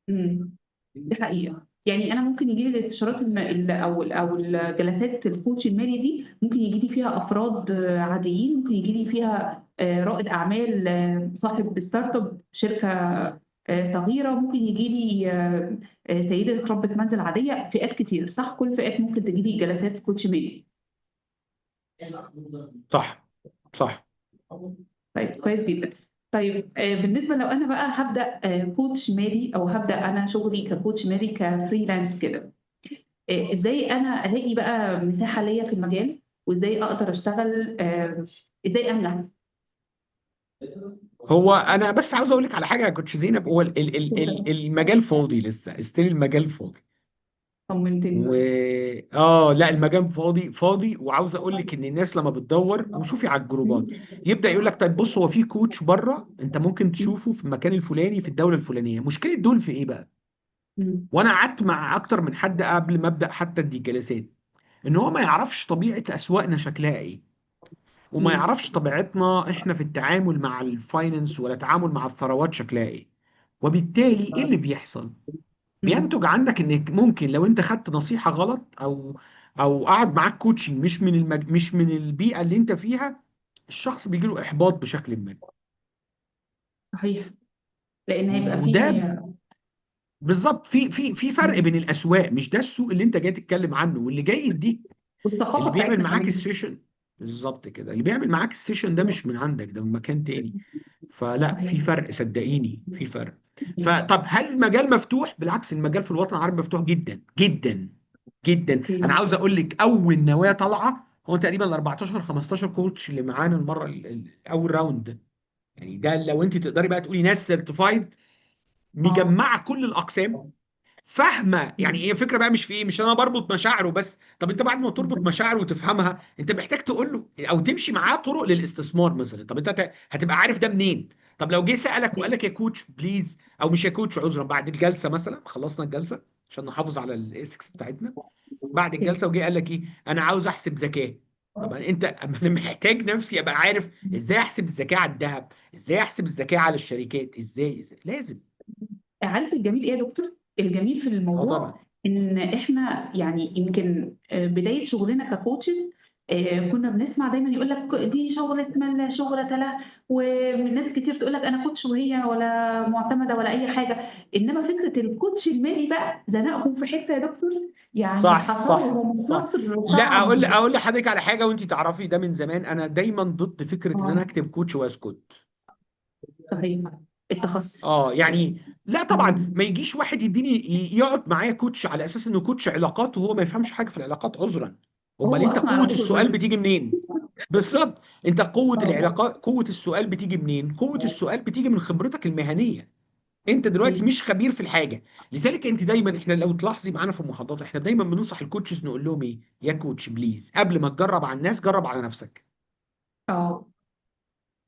مم. دي حقيقة. يعني أنا ممكن يجي لي الاستشارات أو الجلسات ال coach المالي دي، ممكن يجي لي فيها أفراد عاديين، ممكن يجي لي فيها رائد أعمال، صاحب startup شركة صغيرة، ممكن يجي لي سيدة ربة منزل عادية. فئات كتير، صح؟ كل فئات ممكن تجي لي جلسات coach مالي. صح صح. طيب كويس جدا. طيب بالنسبة لو أنا بقى هبدأ coach مالي، أو هبدأ أنا شغلي ك coach مالي ك freelance كده، ازاي انا الاقي بقى مساحة ليا في المجال، وازاي اقدر اشتغل، ازاي انجح؟ هو انا بس عاوز اقول لك على حاجة يا coach زينب، هو المجال فاضي لسه، still المجال فاضي. طمنتني. و اه لا، المجال فاضي فاضي، وعاوز اقول لك ان الناس لما بتدور وشوفي على الجروبات يبدا يقول لك طيب بص، هو في coach بره انت ممكن تشوفه في المكان الفلاني في الدولة الفلانيه. مشكلة دول في ايه بقى؟ مم. وانا قعدت مع اكتر من حد قبل ما ابدا حتى دي الجلسات، ان هو ما يعرفش طبيعة اسواقنا شكلها ايه، وما مم. يعرفش طبيعتنا احنا في التعامل مع ال finance ولا التعامل مع الثروات شكلها ايه. وبالتالي ايه اللي بيحصل؟ مم. بينتج عنك انك ممكن لو انت خدت نصيحة غلط او قعد معاك coaching مش من مش من البيئة اللي انت فيها، الشخص بيجي له احباط بشكل ما. صحيح، لان هيبقى وده فيه. بالظبط، في فرق مم. بين الاسواق، مش ده السوق اللي انت جاي تتكلم عنه واللي جاي يديك، اللي والثقافة بيعمل بتاعتنا معاك كمان. ال session. بالظبط كده، اللي بيعمل معاك ال session ده مش من عندك، ده من مكان تاني. فلا، صحيح. في فرق، صدقيني في فرق. فطب هل المجال مفتوح؟ بالعكس، المجال في الوطن العربي مفتوح جدا جدا جدا. okay. انا عاوز اقول لك اول نوايا طالعه هو تقريبا ال 14 15 coach اللي معانا المرة اول round. يعني ده لو انت تقدري بقى تقولي ناس certified اه. مجمعة كل الاقسام، فاهمه يعني مم. ايه الفكرة بقى، مش في ايه، مش انا بربط مشاعره بس. طب انت بعد ما تربط مشاعره وتفهمها انت محتاج تقول له او تمشي معاه طرق للاستثمار مثلا. طب انت هتبقى عارف ده منين؟ طب لو جه سالك وقال لك يا coach please، او مش يا coach عذرا، بعد الجلسة مثلا، خلصنا الجلسة عشان نحافظ على ال ethics بتاعتنا، بعد okay. الجلسة وجه قال لك ايه؟ انا عاوز احسب زكاه. طب انت انا محتاج نفسي ابقى عارف ازاي احسب الزكاة على الذهب، ازاي احسب الزكاة على الشركات، ازاي، إزاي؟ لازم. عارف الجميل ايه يا دكتور؟ الجميل في اه الموضوع طبعا. ان احنا يعني يمكن بداية شغلنا ك coaches، كنا بنسمع دايما يقول لك دي شغله من لا شغله له، وناس كتير تقول لك انا coach وهي ولا معتمدة ولا اي حاجه. انما فكرة ال coach المالي بقى زنقهم في حتة يا دكتور، يعني صح صح حصرهم صح. حصر لا، اقول صعب. اقول لحضرتك على حاجة وانت تعرفي ده من زمان، انا دايما ضد فكرة ان انا اه اكتب coach واسكت. صحيح. التخصص. اه يعني لا طبعا، مم. ما يجيش واحد يديني يقعد معايا coach على اساس انه coach علاقات وهو ما يفهمش حاجة في العلاقات، عذرا. امال هو انت اصلا قوة علاقته السؤال بايظه. بتيجي منين؟ بالظبط. انت قوة اه العلاقات، قوة السؤال بتيجي منين؟ قوة السؤال بتيجي من خبرتك المهنيه. انت دلوقتي صحيح. مش خبير في الحاجه. لذلك انت دايما، احنا لو تلاحظي معانا في المحاضرات احنا دايما بننصح ال coaches نقول لهم ايه؟ يا coach please، قبل ما تجرب على الناس جرب على نفسك. اه،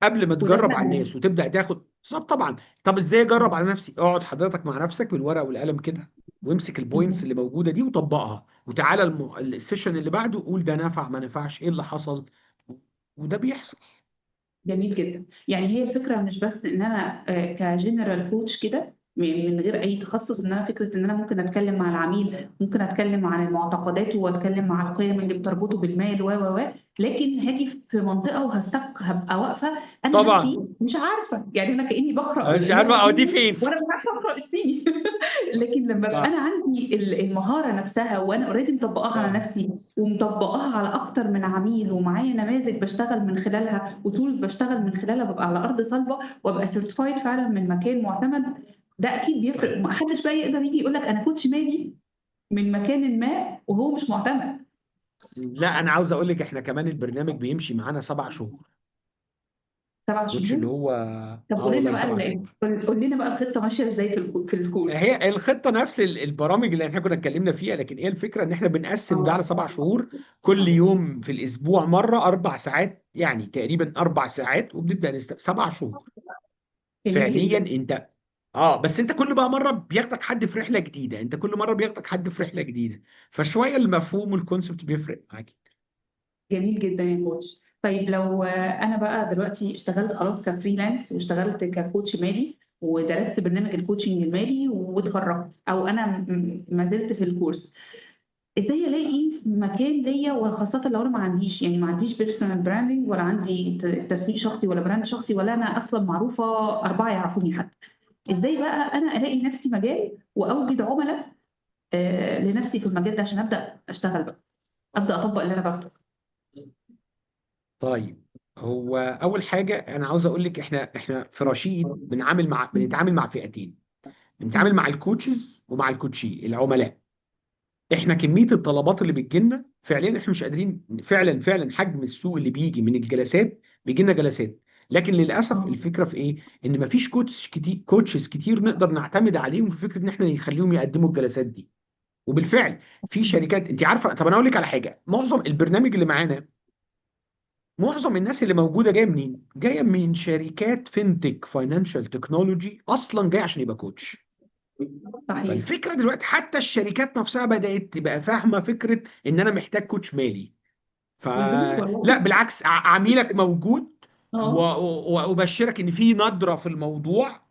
قبل ما وده تجرب على فعلا. الناس وتبدا تاخد، بالظبط طبعا. طب ازاي اجرب على نفسي؟ اقعد حضرتك مع نفسك بالورقة والقلم كده، وامسك ال points اللي موجودة دي وطبقها، وتعالى ال session اللي بعده قول ده نفع ما نفعش، ايه اللي حصل. وده بيحصل. جميل جدا. يعني هي الفكرة مش بس ان انا ك general coach كده، من غير اي تخصص، ان انا فكرة ان انا ممكن اتكلم مع العميل، ممكن اتكلم عن المعتقدات واتكلم عن القيم اللي بتربطه بالمال و و و لكن هاجي في منطقة وهستك هبقى واقفة انا طبعا نفسي مش عارفه، يعني انا كاني بقرا مش عارفه لغة او دي صيني فين. وانا مش عارفه اقرا الصيني. لكن لما ابقى انا صح. عندي المهارة نفسها وانا already مطبقاها على صح. نفسي ومطبقاها على اكتر من عميل، ومعايا نماذج بشتغل من خلالها و tools بشتغل من خلالها، ببقى على ارض صلبه وابقى certified فعلا من مكان معتمد، ده اكيد بيفرق. صح. ما حدش بقى يقدر يجي يقول لك انا coach مالي من مكان ما وهو مش معتمد. لا انا عاوز اقول لك احنا كمان البرنامج بيمشي معانا 7 شهور. سبع coach اللي شهور هو، طب اه قول لنا والله بقى 7 شهور. قول لنا بقى الخطة ماشية ازاي في في الكورس. هي الخطة نفس البرامج اللي احنا كنا اتكلمنا فيها، لكن ايه الفكره؟ ان احنا بنقسم ده على اه 7 شهور. كل يوم في الاسبوع مرة 4 ساعات، يعني تقريبا 4 ساعات، وبنبدا 7 شهور. جميل فعليا جدا. انت، اه بس انت كل بقى مرة بياخدك حد في رحله جديده، انت كل مرة بياخدك حد في رحله جديده، فشوية المفهوم وال concept بيفرق معاك. جميل جدا يا coach. طيب لو انا بقى دلوقتي اشتغلت خلاص ك freelance واشتغلت ك coach مالي ودرست برنامج ال coaching المالي واتخرجت، او انا ما زلت في الكورس، ازاي الاقي مكان ليا؟ وخاصة لو انا ما عنديش، يعني ما عنديش personal branding، ولا عندي تسويق شخصي ولا brand شخصي، ولا انا اصلا معروفة اربعة يعرفوني حتى. ازاي بقى انا الاقي نفسي مجال واوجد عملاء لنفسي في المجال ده عشان ابدا اشتغل بقى، ابدا اطبق اللي انا باخده؟ طيب، هو اول حاجة انا عاوز اقول لك احنا في رشيد بنتعامل مع فئتين. بنتعامل مع ال coaches ومع ال coachee العملاء. احنا كمية الطلبات اللي بتجيلنا فعليا احنا مش قادرين، فعلا فعلا حجم السوق اللي بيجي من الجلسات، بيجي لنا جلسات، لكن للاسف اه الفكرة في ايه؟ ان مفيش coach كتير، coaches كتير نقدر نعتمد عليهم في فكرة ان احنا نخليهم يقدموا الجلسات دي. وبالفعل في شركات، انت عارفه، طب انا اقول لك على حاجه، معظم البرنامج اللي معانا، معظم الناس اللي موجودة جاية منين؟ جاية من شركات fintech، financial technology، اصلا جاية عشان يبقى coach. صحيح. فالفكرة دلوقتي حتى الشركات نفسها بدات تبقى فاهمه فكرة ان انا محتاج coach مالي. والبنوك فلا والله. بالعكس، عميلك موجود. اه. وابشرك ان في ندره في الموضوع.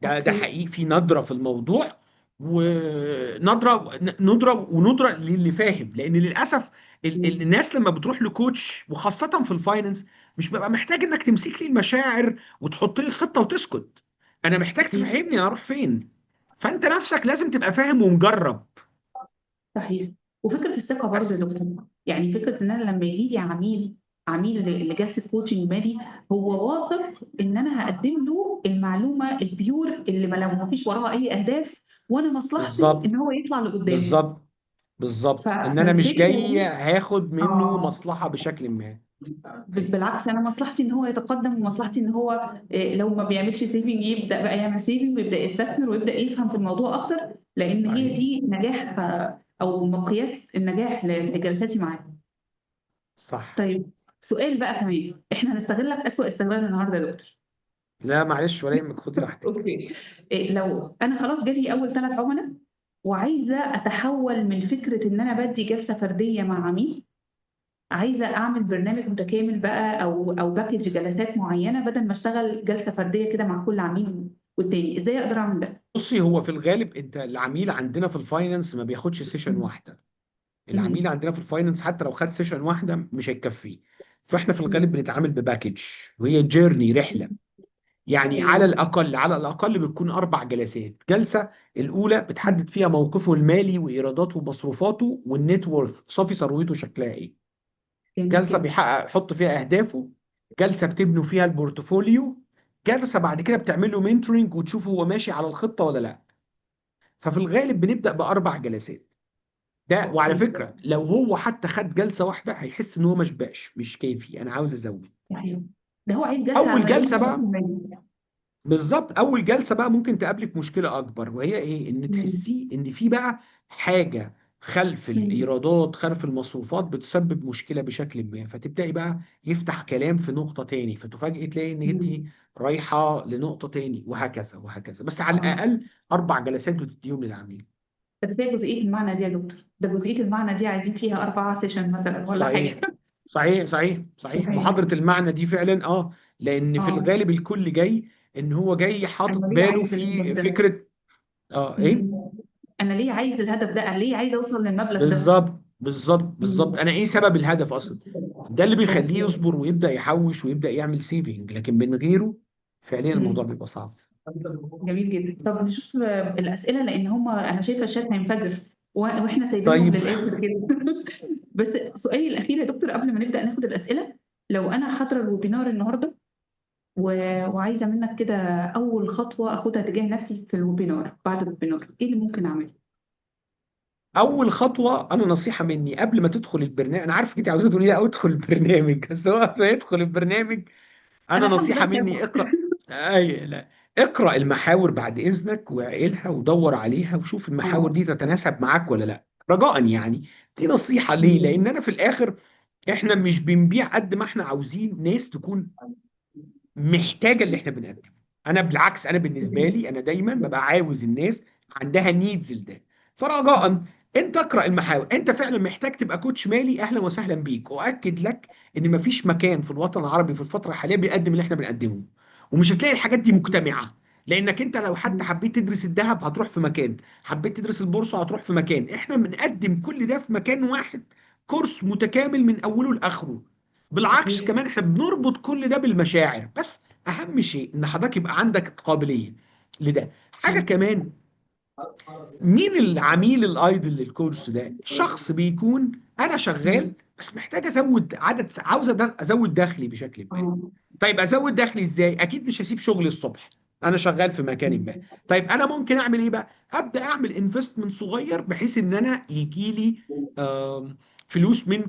ده okay. حقيقي، في ندره في الموضوع. وندره ندره وندره للي فاهم، لان للاسف مم. الناس لما بتروح ل coach وخاصة في ال finance، مش ببقى محتاج انك تمسك لي المشاعر وتحط لي الخطة وتسكت. انا محتاج صحيح. تفهمني انا اروح فين. فانت نفسك لازم تبقى فاهم ومجرب. صحيح. وفكره الثقة برضه يا بس دكتور، يعني فكرة ان انا لما يجي لي عميل، عميل لجلسة coaching مالي، هو واثق ان انا هقدم له المعلومة ال pure اللي ما لو ما فيش وراها اي اهداف، وانا مصلحتي بالظبط. ان هو يطلع لقدام. بالظبط. بالظبط، ان انا مش فالفكرة جاي دي هاخد منه اه، مصلحة بشكل ما. أيوة. بالعكس انا مصلحتي ان هو يتقدم، ومصلحتي ان هو لو ما بيعملش saving يبدا بقى يعمل saving ويبدا يستثمر ويبدا يفهم في الموضوع اكتر، لان هي صحيح. دي نجاح او مقياس النجاح لجلساتي معاه. صح. طيب سؤال بقى كمان، احنا هنستغلك اسوأ استغلال النهارده يا دكتور. لا معلش، ولا يهمك، خدي راحتك. okay. إيه لو انا خلاص جالي اول ثلاث عملاء وعايزه اتحول من فكرة ان انا بدي جلسه فردية مع عميل، عايزه اعمل برنامج متكامل بقى او package جلسات معينة بدل ما اشتغل جلسه فردية كده مع كل عميل والتاني، ازاي اقدر اعمل ده؟ بصي، هو في الغالب انت العميل عندنا في ال finance ما بياخدش session واحده. العميل مم. عندنا في ال finance حتى لو خد session واحدة مش هيكفيه. فاحنا في الغالب مم. بنتعامل ب package، وهي journey، رحله. يعني على ايوه. الاقل، على الاقل بتكون 4 جلسات. جلسه الاولى بتحدد فيها موقفه المالي وايراداته ومصروفاته والنت وورث، صافي ثروته شكلها ايه. جميل جلسه جدا. بيحقق يحط فيها اهدافه. جلسه بتبنوا فيها ال portfolio. جلسه بعد كده بتعمل له mentoring وتشوف هو ماشي على الخطة ولا لا. ففي الغالب بنبدا ب4 جلسات. ده وعلى okay. فكرة لو هو حتى خد جلسه واحدة هيحس ان هو ما شبعش، مش كافي، انا عاوز ازود. صحيح. ده هو عايز جلسه على اول ما يقول جلسه لي بقى، المالي. بالظبط، اول جلسه بقى ممكن تقابلك مشكلة اكبر، وهي ايه؟ ان مم. تحسيه ان في بقى حاجة خلف مم. الايرادات، خلف المصروفات، بتسبب مشكلة بشكل ما، فتبداي بقى يفتح كلام في نقطة تاني، فتفاجئي تلاقي ان انت مم. رايحة لنقطة تاني، وهكذا وهكذا. بس على اه. الاقل 4 جلسات بتديهم للعميل. ده كفاية جزئية المعنى دي يا دكتور، ده جزئية المعنى دي عايزين فيها اربعة session مثلا ولا صحيح. حاجه. صحيح. صحيح. صحيح، صحيح. محاضرة المعنى دي فعلا، اه. لان في اه. الغالب الكل جاي، ان هو جاي حاطط انا ليه باله عايز في الموضوع ده. فكرة. اه ايه. مم. انا ليه عايز الهدف ده؟ انا ليه عايز اوصل للمبلغ ده؟ بالظبط بالظبط بالظبط، مم. انا ايه سبب الهدف اصلا؟ ده اللي بيخليه okay. يصبر ويبدأ يحوش ويبدأ يعمل saving، لكن من غيره فعليا الموضوع مم. بيبقى صعب. جميل جدا. طب نشوف الاسئله، لان هم انا شايفه الشات هينفجر، واحنا سايبينهم طيب، للاخر كده. بس سؤالي الاخير يا دكتور قبل ما نبدا ناخد الاسئله، لو انا حاضره ال webinar النهارده وعايزه منك كده اول خطوة اخدها تجاه نفسي في ال webinar، بعد ال webinar ايه اللي ممكن اعمله؟ اول خطوه، انا نصيحة مني قبل ما تدخل البرنامج، انا عارف انت عاوزه تقولي لي ادخل البرنامج بس هو قبل ما يدخل البرنامج انا انا الحمد نصيحة لله مني تعبت. اقرا. اي لا، اقرا المحاور بعد اذنك وعقلها ودور عليها وشوف المحاور اه. دي تتناسب معاك ولا لا، رجاء يعني. دي نصيحه، ليه؟ مم. لان انا في الاخر احنا مش بنبيع قد ما احنا عاوزين ناس تكون محتاجه اللي احنا بنقدمه. انا بالعكس، انا بالنسبة لي انا دايما ببقى عاوز الناس عندها needs لده. فرجاء انت اقرا المحاور، انت فعلا محتاج تبقى coach مالي، اهلا وسهلا بيك. واكد لك ان مفيش مكان في الوطن العربي في الفترة الحالية بيقدم اللي احنا بنقدمه، ومش هتلاقي الحاجات دي مجتمعه. لانك انت لو حتى حبيت تدرس الذهب هتروح في مكان، حبيت تدرس البورصة هتروح في مكان، احنا بنقدم كل ده في مكان واحد، course متكامل من اوله لاخره. بالعكس صحيح. كمان احنا بنربط كل ده بالمشاعر. بس اهم شيء ان حضرتك يبقى عندك قابلية لده. حاجة كمان، مين العميل ال ideal لل course ده؟ شخص بيكون انا مم. شغال بس محتاج ازود عدد، عاوز ازود دخلي بشكل ما. اه. طيب ازود دخلي ازاي؟ اكيد مش هسيب شغلي الصبح، انا شغال في مكان ما. طيب انا ممكن اعمل ايه بقى؟ ابدا اعمل investment صغير بحيث ان انا يجي لي فلوس من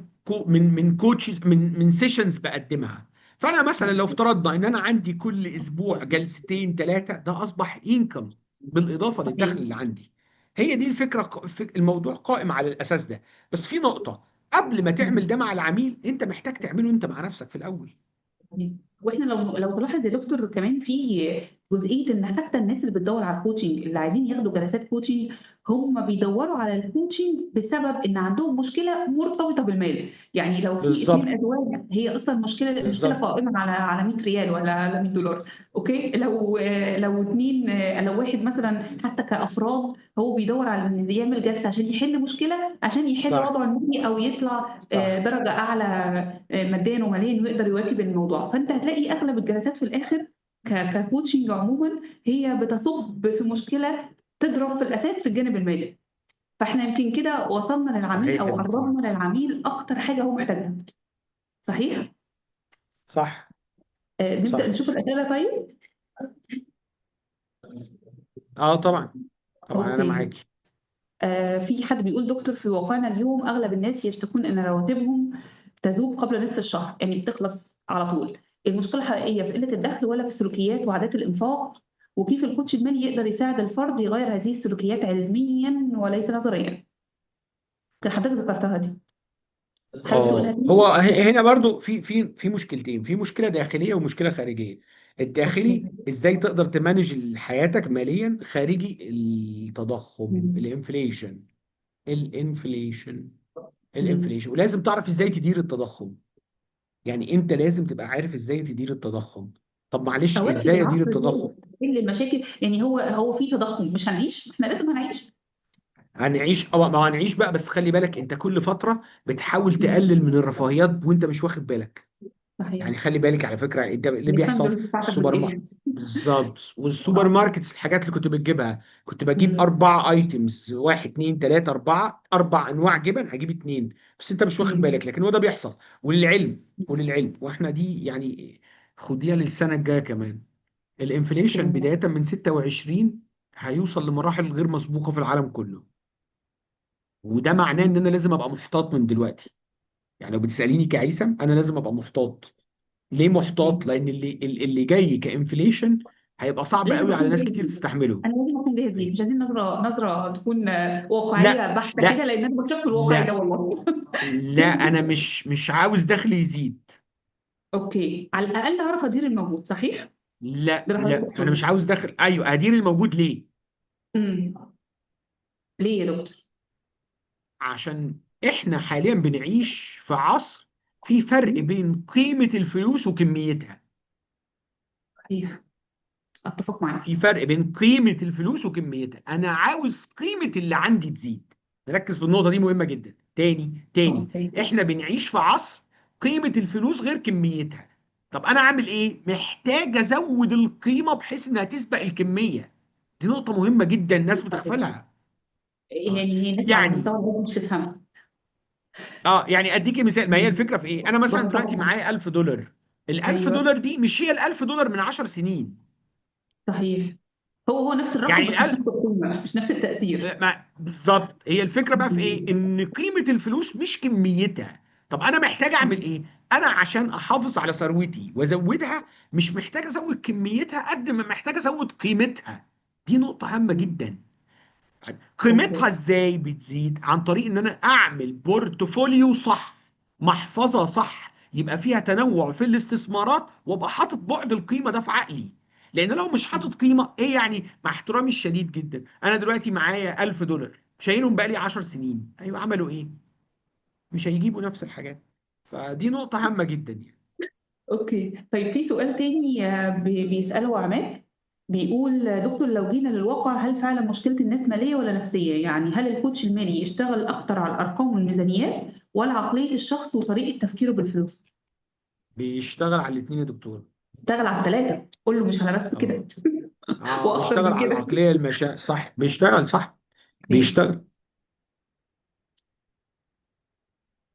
من coaches، من sessions بقدمها. فانا مثلا لو افترضنا ان انا عندي كل اسبوع جلستين ثلاثه، ده اصبح income بالاضافة صحيح. للدخل اللي عندي. هي دي الفكره، الموضوع قائم على الاساس ده. بس في نقطه، قبل ما تعمل ده مع العميل انت محتاج تعمله انت مع نفسك في الاول. واحنا لو تلاحظ يا دكتور كمان في جزئية ان حتى الناس اللي بتدور على ال coaching، اللي عايزين ياخدوا جلسات coaching، هم بيدوروا على ال coaching بسبب ان عندهم مشكلة مرتبطة بالمال. يعني لو في اثنين بالظبط ازواج، هي اصلا المشكله بالظبط. قائمة على 100 ريال ولا على 100 دولار. okay، لو اثنين، لو واحد مثلا، حتى كافراد هو بيدور على ان يعمل جلسه عشان يحل مشكله، عشان يحل صح وضعه المادي او يطلع صح درجه اعلى ماديا وماليا ويقدر يواكب الموضوع. فانت هتلاقي اغلب الجلسات في الاخر ك coaching عموما هي بتصب في مشكلة تضرب في الاساس في الجانب المالي. فاحنا يمكن كده وصلنا للعميل صحيح يا او دكتور. قربنا للعميل اكتر حاجة هو محتاجها. صحيح؟ صح نبدا صح. نشوف الاسئلة طيب؟ اه طبعا، طبعا انا okay. معاكي. في حد بيقول دكتور، في واقعنا اليوم اغلب الناس يشتكون ان رواتبهم تذوب قبل نصف الشهر، يعني بتخلص على طول. المشكلة الحقيقية في قلة الدخل ولا في سلوكيات وعادات الانفاق؟ وكيف ال coach المالي يقدر يساعد الفرد يغير هذه السلوكيات علميا وليس نظريا؟ كان حضرتك ذكرتها دي، حابب تقولها اه تاني؟ هو هنا برضو في مشكلتين، في مشكلة داخلية ومشكلة خارجيه. الداخلي okay. ازاي تقدر ت manage حياتك ماليا، خارجي التضخم، مم. الانفليشن. الانفليشن مم. الانفليشن، ولازم تعرف ازاي تدير التضخم. يعني انت لازم تبقى عارف ازاي تدير التضخم. طب معلش، اواكب ازاي ادير العصر التضخم؟ ازاي؟ ايه المشاكل؟ يعني هو في تضخم، مش هنعيش، احنا لازم هنعيش. هنعيش، او ما هنعيش بقى، بس خلي بالك انت كل فترة بتحاول مم. تقلل من الرفاهيات وانت مش واخد بالك. صحيح. يعني خلي بالك على فكره، انت اللي بيحصل الستاندرز بتاعتك السوبر ماركت. بتقل. بالظبط، والسوبر اه. markets الحاجات اللي كنت بتجيبها، كنت بجيب مم. اربع items، واحد اتنين تلاتة اربعه، اربع انواع جبن هجيب اتنين. بس انت مش واخد مم. بالك، لكن هو ده بيحصل. وللعلم، وللعلم، واحنا دي يعني خديها للسنة الجاية كمان. ال inflation okay. بداية من 26 هيوصل لمراحل غير مسبوقة في العالم كله. وده معناه ان انا لازم ابقى محتاط من دلوقتي. يعني لو بتساليني كعيسى، انا لازم ابقى محتاط. ليه محتاط؟ لان اللي جاي ك inflation هيبقى صعب لازم قوي على اكون ناس جاهز كتير ليه. تستحمله. انا لازم اكون جاهز ليه، مش عايزين نظره تكون لا واقعية بحته كده، لا لان انا بشوف الواقعي ده لا والله. لا، انا مش عاوز دخلي يزيد. okay، على الاقل هعرف ادير الموجود. صحيح؟ لا ده اللي حضرتك لا، انا مش تقصده. عاوز دخل، ايوه ادير الموجود. ليه؟ امم ليه يا دكتور؟ عشان احنا حاليا بنعيش في عصر في فرق مم. بين قيمة الفلوس وكميتها. صحيح. اتفق معاك. في فرق بين قيمة الفلوس وكميتها. أنا عاوز قيمة اللي عندي تزيد. نركز في النقطة دي، مهمة جدا. تاني تاني، okay. احنا بنعيش في عصر قيمة الفلوس غير كميتها. طب أنا عامل إيه؟ محتاج أزود القيمة بحيث إنها تسبق الكمية. دي نقطة مهمة جدا الناس بتغفلها. آه. يعني هي ناس على يعني مستوى الغرب مش تفهمها. اه يعني اديكي مثال، ما هي الفكرة في ايه؟ انا مثلا دلوقتي بسطها. معايا 1000 دولار. ال 1000 ايوه دولار دي مش هي ال 1000 دولار من 10 سنين. صحيح. هو هو نفس الرقم يعني بس مش ال نفس القيمه، مش نفس التاثير. ما بالظبط، هي الفكرة بقى في ايه؟ ان قيمة الفلوس مش كميتها. طب انا محتاج اعمل ايه؟ انا عشان احافظ على ثروتي وازودها، مش محتاج ازود كميتها قد ما محتاج ازود قيمتها. دي نقطة هامة جدا. okay. قيمتها ازاي بتزيد؟ عن طريق ان انا اعمل portfolio صح، محفظة صح، يبقى فيها تنوع في الاستثمارات، وابقى حاطط بعد القيمة ده في عقلي. لان لو مش حاطط قيمة، ايه يعني؟ مع احترامي الشديد جدا، انا دلوقتي معايا 1000 دولار شايلهم بقالي 10 سنين، ايوه عملوا ايه؟ مش هيجيبوا نفس الحاجات. فدي نقطة هامة جدا يعني. okay. طيب في سؤال تاني بيسأله عماد، بيقول دكتور لو جينا للواقع هل فعلا مشكلة الناس مالية ولا نفسية؟ يعني هل ال coach المالي يشتغل أكتر على الأرقام والميزانيات ولا عقلية الشخص وطريقة تفكيره بالفلوس؟ بيشتغل على الاتنين يا دكتور. اشتغل على الثلاثة، قول له مش على بس اه كده. اه، وأكتر بيشتغل من على كده. العقلية، المشاعر، صح، بيشتغل صح، okay. بيشتغل.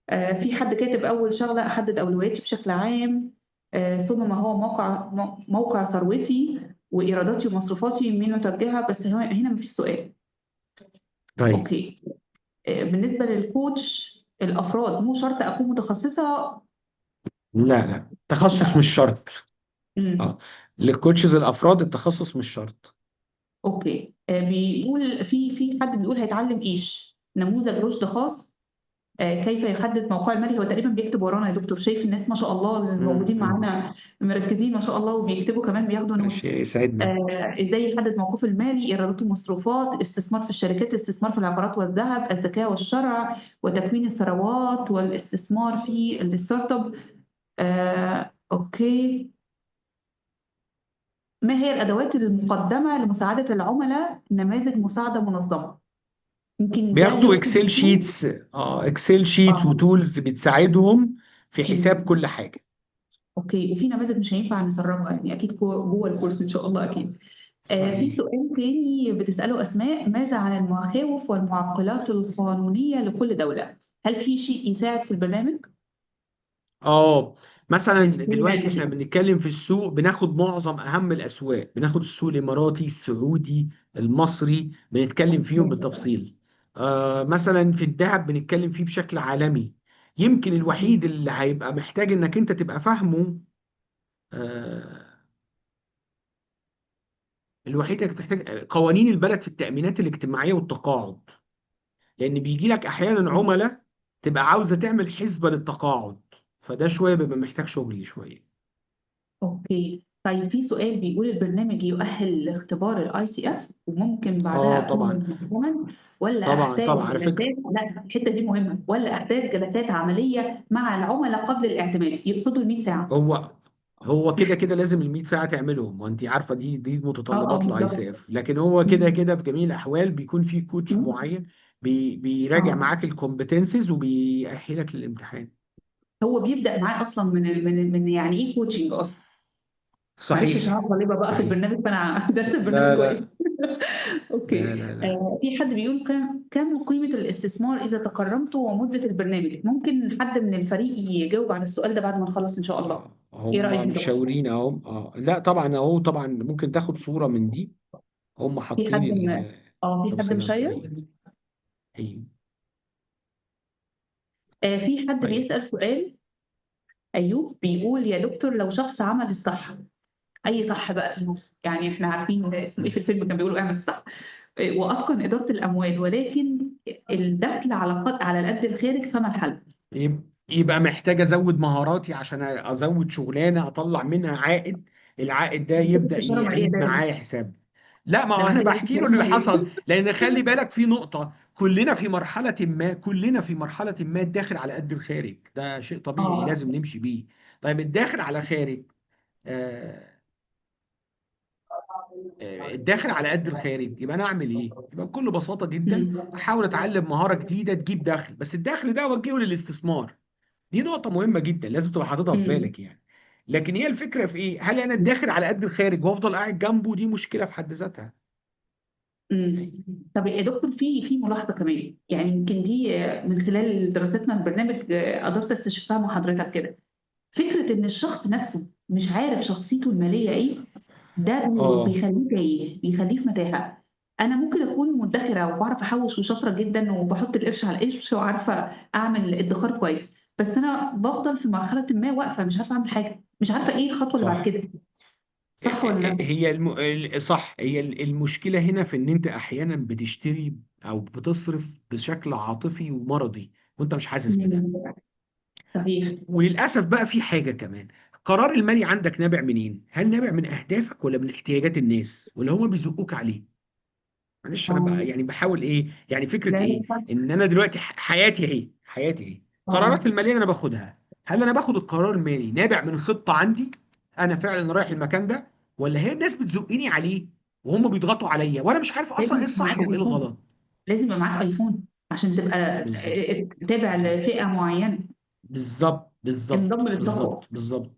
في حد كاتب أول شغلة أحدد أولوياتي بشكل عام، ثم ما هو موقع ثروتي وإيراداتي ومصروفاتي من متوجهة، بس هو هنا مفيش سؤال. طيب. okay. بالنسبة لل coach الأفراد مو شرط أكون متخصصة؟ لا لا، تخصص لا. مش شرط. مم. اه، لل coaches الافراد التخصص مش شرط. okay. بيقول في حد بيقول هيتعلم إيش؟ نموذج رشد خاص، كيف يحدد موقع المالي. هو تقريبا بيكتب ورانا يا دكتور، شايف الناس ما شاء الله الموجودين معانا مركزين ما شاء الله وبيكتبوا كمان، بياخدوا notes. شيء يسعدنا. ازاي يحدد موقفه المالي، ايراداته المصروفات، استثمار في الشركات، استثمار في العقارات والذهب، الزكاة والشرع، وتكوين الثروات، والاستثمار في ال startup. Okay. ما هي الادوات المقدمة لمساعده العملاء؟ نماذج مساعدة منظمة، يمكن ده بياخدوا يقصد. Excel sheets. اه، Excel sheets و tools بتساعدهم في حساب كل حاجة. okay. وفي نماذج مش هينفع نسربها يعني، اكيد جوه الكورس ان شاء الله اكيد. في صحيح. سؤال تاني بتسأله أسماء، ماذا عن المخاوف والمعرقلات القانونية لكل دولة؟ هل في شيء يساعد في البرنامج؟ اه، مثلا دلوقتي بنتكلم احنا كده. بنتكلم في السوق، بناخد معظم اهم الاسواق، بناخد السوق الاماراتي، السعودي، المصري، بنتكلم فيهم بالتفصيل. مثلا في الذهب بنتكلم فيه بشكل عالمي. يمكن الوحيد اللي هيبقى محتاج انك انت تبقى فاهمه، آه الوحيد اللي تحتاج قوانين البلد في التأمينات الاجتماعية والتقاعد. لان بيجي لك احيانا عملاء تبقى عاوزة تعمل حسبة للتقاعد، فده شوية بيبقى محتاج شغل شوية. okay. طيب في سؤال بيقول البرنامج يؤهل لاختبار ال ICF وممكن اه بعدها طبعا. اكون مؤتمن، ولا طبعا احتاج طبعا على فكرة. جلسات، لا الحتة دي مهمه، ولا احتاج جلسات عملية مع العملاء قبل الاعتماد؟ يقصدوا ال 100 ساعة. هو هو كده كده لازم ال 100 ساعة تعملهم، وانت عارفة دي اه متطلبات الاي بالظبط. سي اف. لكن هو كده كده في جميع الاحوال بيكون في coach مم. معين بيراجع اه معاك ال competencies وبيأهلك للامتحان. هو بيبدأ معاه اصلا من يعني ايه coaching اصلا؟ معلش عشان صحيح. انا طالبه بقى في صحيح. البرنامج فانا درست البرنامج لا لا كويس. okay. لا لا لا. في حد بيقول كم قيمة الاستثمار اذا تكرمت ومده البرنامج؟ ممكن حد من الفريق يجاوب على السؤال ده بعد ما نخلص ان شاء الله. ايه هم رأيك يا دكتور؟ مشاورين اهم. اه لا طبعا، اهو طبعا ممكن تاخد صورة من دي. هم في حد حاطين م... اه في حد التوصيلات. مشير؟ ايوه. ايوه. في حد طيب. بيسأل سؤال، ايوب بيقول يا دكتور لو شخص عمل الصح، اي صح بقى في النص، يعني احنا عارفين ده اسمه ايه في الفيلم كان بيقولوا اعمل الصح، واتقن ادارة الاموال، ولكن الدخل على القد الخارج، فما الحل؟ يبقى محتاج ازود مهاراتي عشان ازود شغلانة اطلع منها عائد، العائد ده محتاج يبدا استشاره ماليه يعيد ده يا معايا دكتور. حساب. لا، ما ده هو انا محتاج بحكي له استشاره اللي ماليه. حصل، لان خلي بالك في نقطه، كلنا في مرحلة ما، كلنا في مرحلة ما الداخل على قد الخارج، ده شيء طبيعي اه لازم نمشي بيه. طيب الداخل على خارج، آه، الداخل على قد الخارج، يبقى انا اعمل ايه؟ يبقى بكل بساطة جدا مم. احاول اتعلم مهارة جديدة تجيب دخل، بس الدخل ده اوجهه للاستثمار. دي نقطة مهمة جدا لازم تبقى حاططها في مم. بالك يعني. لكن هي الفكرة في ايه؟ هل انا الداخل على قد الخارج وافضل قاعد جنبه؟ دي مشكلة في حد ذاتها. مم. طب يا دكتور، في ملاحظة كمان، يعني يمكن دي من خلال دراستنا البرنامج قدرت استشفها مع حضرتك كده. فكرة ان الشخص نفسه مش عارف شخصيته المالية ايه، ده بيخليه تايه، بيخليه في متاهه. انا ممكن اكون مدخره وبعرف احوش وشاطره جدا وبحط القرش على القرش وعارفه اعمل ادخار كويس، بس انا بفضل في مرحلة ما واقفة مش عارفه اعمل حاجة، مش عارفه ايه الخطوة اللي بعد صح. كده. صح ولا لا؟ هي صح، هي المشكلة هنا في ان انت احيانا بتشتري او بتصرف بشكل عاطفي ومرضي وانت مش حاسس بده. مم. صحيح. وللاسف بقى في حاجة كمان، قرار المالي عندك نابع منين؟ هل نابع من اهدافك ولا من احتياجات الناس ولا هما بيزقوك عليه؟ معلش انا بقى اه. يعني بحاول ايه، يعني فكرة لا لا، ايه؟ صح. ان انا دلوقتي حياتي اهي، حياتي اهي، اه. قرارات المالية انا باخدها. هل انا باخد القرار المالي نابع من خطه عندي، انا فعلا رايح المكان ده، ولا هي الناس بتزقني عليه وهم بيضغطوا عليا وانا مش عارف اصلا لازم ايه يبقى معاك الصح وايه ايفون، الغلط؟ لازم يبقى معاك ايفون عشان تبقى بالظبط تابع لفئة معينه. بالظبط بالظبط انضم بالظبط للصفوه، بالظبط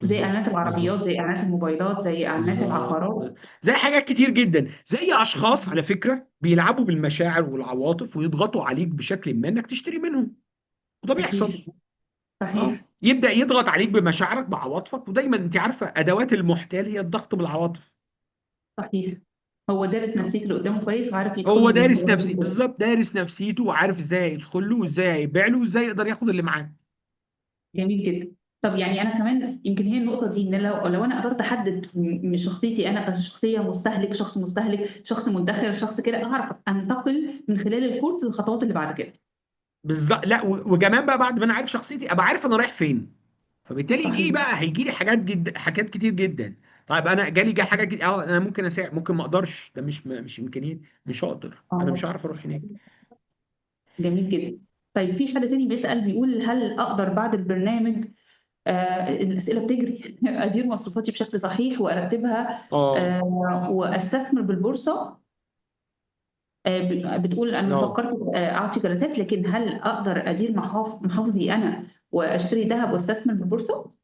زي بالظبط اعلانات العربيات، بالظبط زي اعلانات الموبايلات، زي اعلانات بالظبط. العقارات. زي حاجات كتير جدا، زي اشخاص على فكرة بيلعبوا بالمشاعر والعواطف ويضغطوا عليك بشكل ما انك تشتري منهم، وده بيحصل. صحيح. اه، صحيح. يبدا يضغط عليك بمشاعرك بعواطفك، ودايما انت عارفه ادوات المحتال هي الضغط بالعواطف. صحيح. هو دارس اه، نفسية اللي قدامه كويس وعارف يدخل هو له من دارس الثغرات نفسي دي كويس. بالظبط، دارس نفسيته وعارف ازاي هيدخل له وازاي هيبيع له وازاي يقدر ياخد اللي معاه. جميل جدا. طب يعني انا كمان يمكن هي النقطة دي، ان لو انا قدرت احدد من شخصيتي انا كشخصية مستهلك، شخص مستهلك، شخص مدخر، شخص كده، اعرف انتقل من خلال الكورس للخطوات اللي بعد كده. بالظبط. لا وكمان بقى بعد ما انا عارف شخصيتي ابقى عارف انا رايح فين، فبالتالي يجي لي صحيح. بقى، هيجي لي حاجات جد، حاجات كتير جدا. طيب انا جالي جا حاجة كتير، اه انا ممكن اساعد، ممكن ما اقدرش، ده مش امكانياتي، مش هقدر، انا اه. مش هعرف اروح هناك. جميل جدا. طيب في حد تاني بيسأل بيقول هل اقدر بعد البرنامج، الأسئلة بتجري، أدير مصروفاتي بشكل صحيح وأرتبها، اه. وأستثمر بالبورصة؟ بتقول أنا اه. فكرت أعطي جلسات، لكن هل أقدر أدير محافظي أنا وأشتري ذهب وأستثمر بالبورصة؟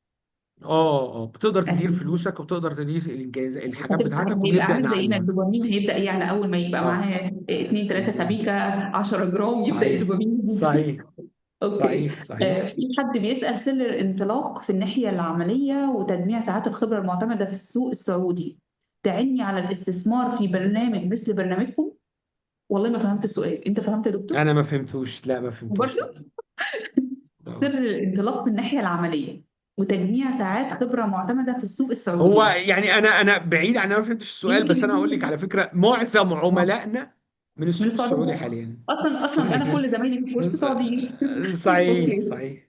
اه. اه، بتقدر تدير أكيد. فلوسك وبتقدر تدير الجايزة الحاجات هتبقى بتاعتك، هيبقى وبنبدأ عامل زينا، نعلمك. الدوبامين هيبدأ يعلى أول ما يبقى اه، معاه 2 3 بالظبط. سبيكة 10 جرام، يبدأ صحيح الدوبامين يزيد. صحيح okay. صحيح صحيح. في حد بيسأل سر الانطلاق في الناحية العملية وتجميع ساعات الخبرة المعتمدة في السوق السعودي، تعني على الاستثمار في برنامج مثل برنامجكم؟ والله ما فهمت السؤال، انت فهمت يا دكتور؟ انا ما فهمتوش، لا ما فهمتوش، لا. برضه سر لا. الانطلاق في الناحية العملية وتجميع ساعات خبرة معتمدة في السوق هو السعودي. يعني انا بعيد عن، انا ما فهمتش السؤال، يمكن بس انا هقول لك يكون على فكرة معظم عملائنا من من السوق السعودي السعودية، حاليا. اصلا انا كل زمايلي في الكورس سعوديين. صحيح okay. صحيح.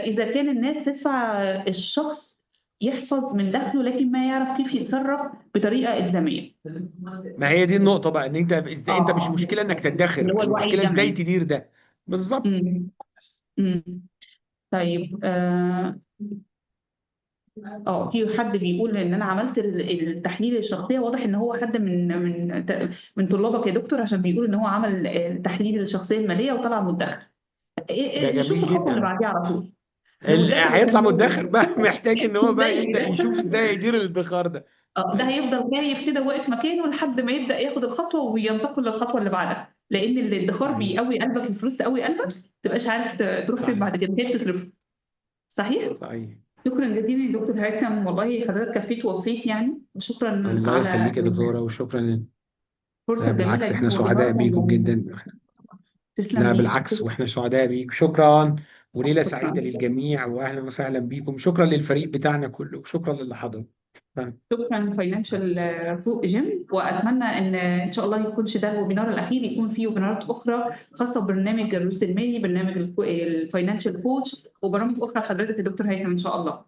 إذا كان الناس تدفع الشخص يحفظ من دخله لكن ما يعرف كيف يتصرف بطريقة إلزامية. ما هي دي النقطة بقى، ان انت ازاي، انت مش اه، مشكلة انك اللي تدخر، هو الوعي المشكلة ازاي الجمعي. تدير ده. بالظبط. مم. مم. طيب في حد بيقول ان انا عملت التحليل الشخصية، واضح ان هو حد من طلابك يا دكتور، عشان بيقول ان هو عمل تحليل الشخصية المالية وطلع مدخر. ده شوف جميل الخطوة اللي جدا. بعديها على طول. ده مدخر هيطلع وكان مدخر بقى محتاج ان هو بقى زي يبدأ ده. يشوف ازاي يدير الادخار ده. ده ايوه. هيفضل خايف كده واقف مكانه لحد ما يبدأ ياخد الخطوة وينتقل للخطوة اللي بعدها، لأن الادخار صحيح بيقوي قلبك، الفلوس تقوي قلبك، ما تبقاش عارف تروح فين صحيح بعد كده، كيف تصرفه. صحيح؟ صحيح. شكرا جزيلا يا دكتور هيثم، والله حضرتك كفيت ووفيت يعني، وشكرا الله على يخليك يا دكتورة، وشكرا. الفرصة لا الجميلة بالعكس، دي احنا سعداء ووبينار بيكم كان. جدا. تسلم لا لي. بالعكس، واحنا سعداء بيك، شكرا. وليلة شكرا. سعيدة للجميع، واهلا وسهلا بيكم، شكرا للفريق بتاعنا كله، وشكرا للي حضر. شكرا. شكرا Financial Gym، واتمنى ان شاء الله يكونش ده ال webinar الاخير، يكون فيه ويبينارات اخرى خاصة ببرنامج الرشد المالي، برنامج ال financial coach، وبرامج اخرى لحضرتك يا دكتور هيثم ان شاء الله.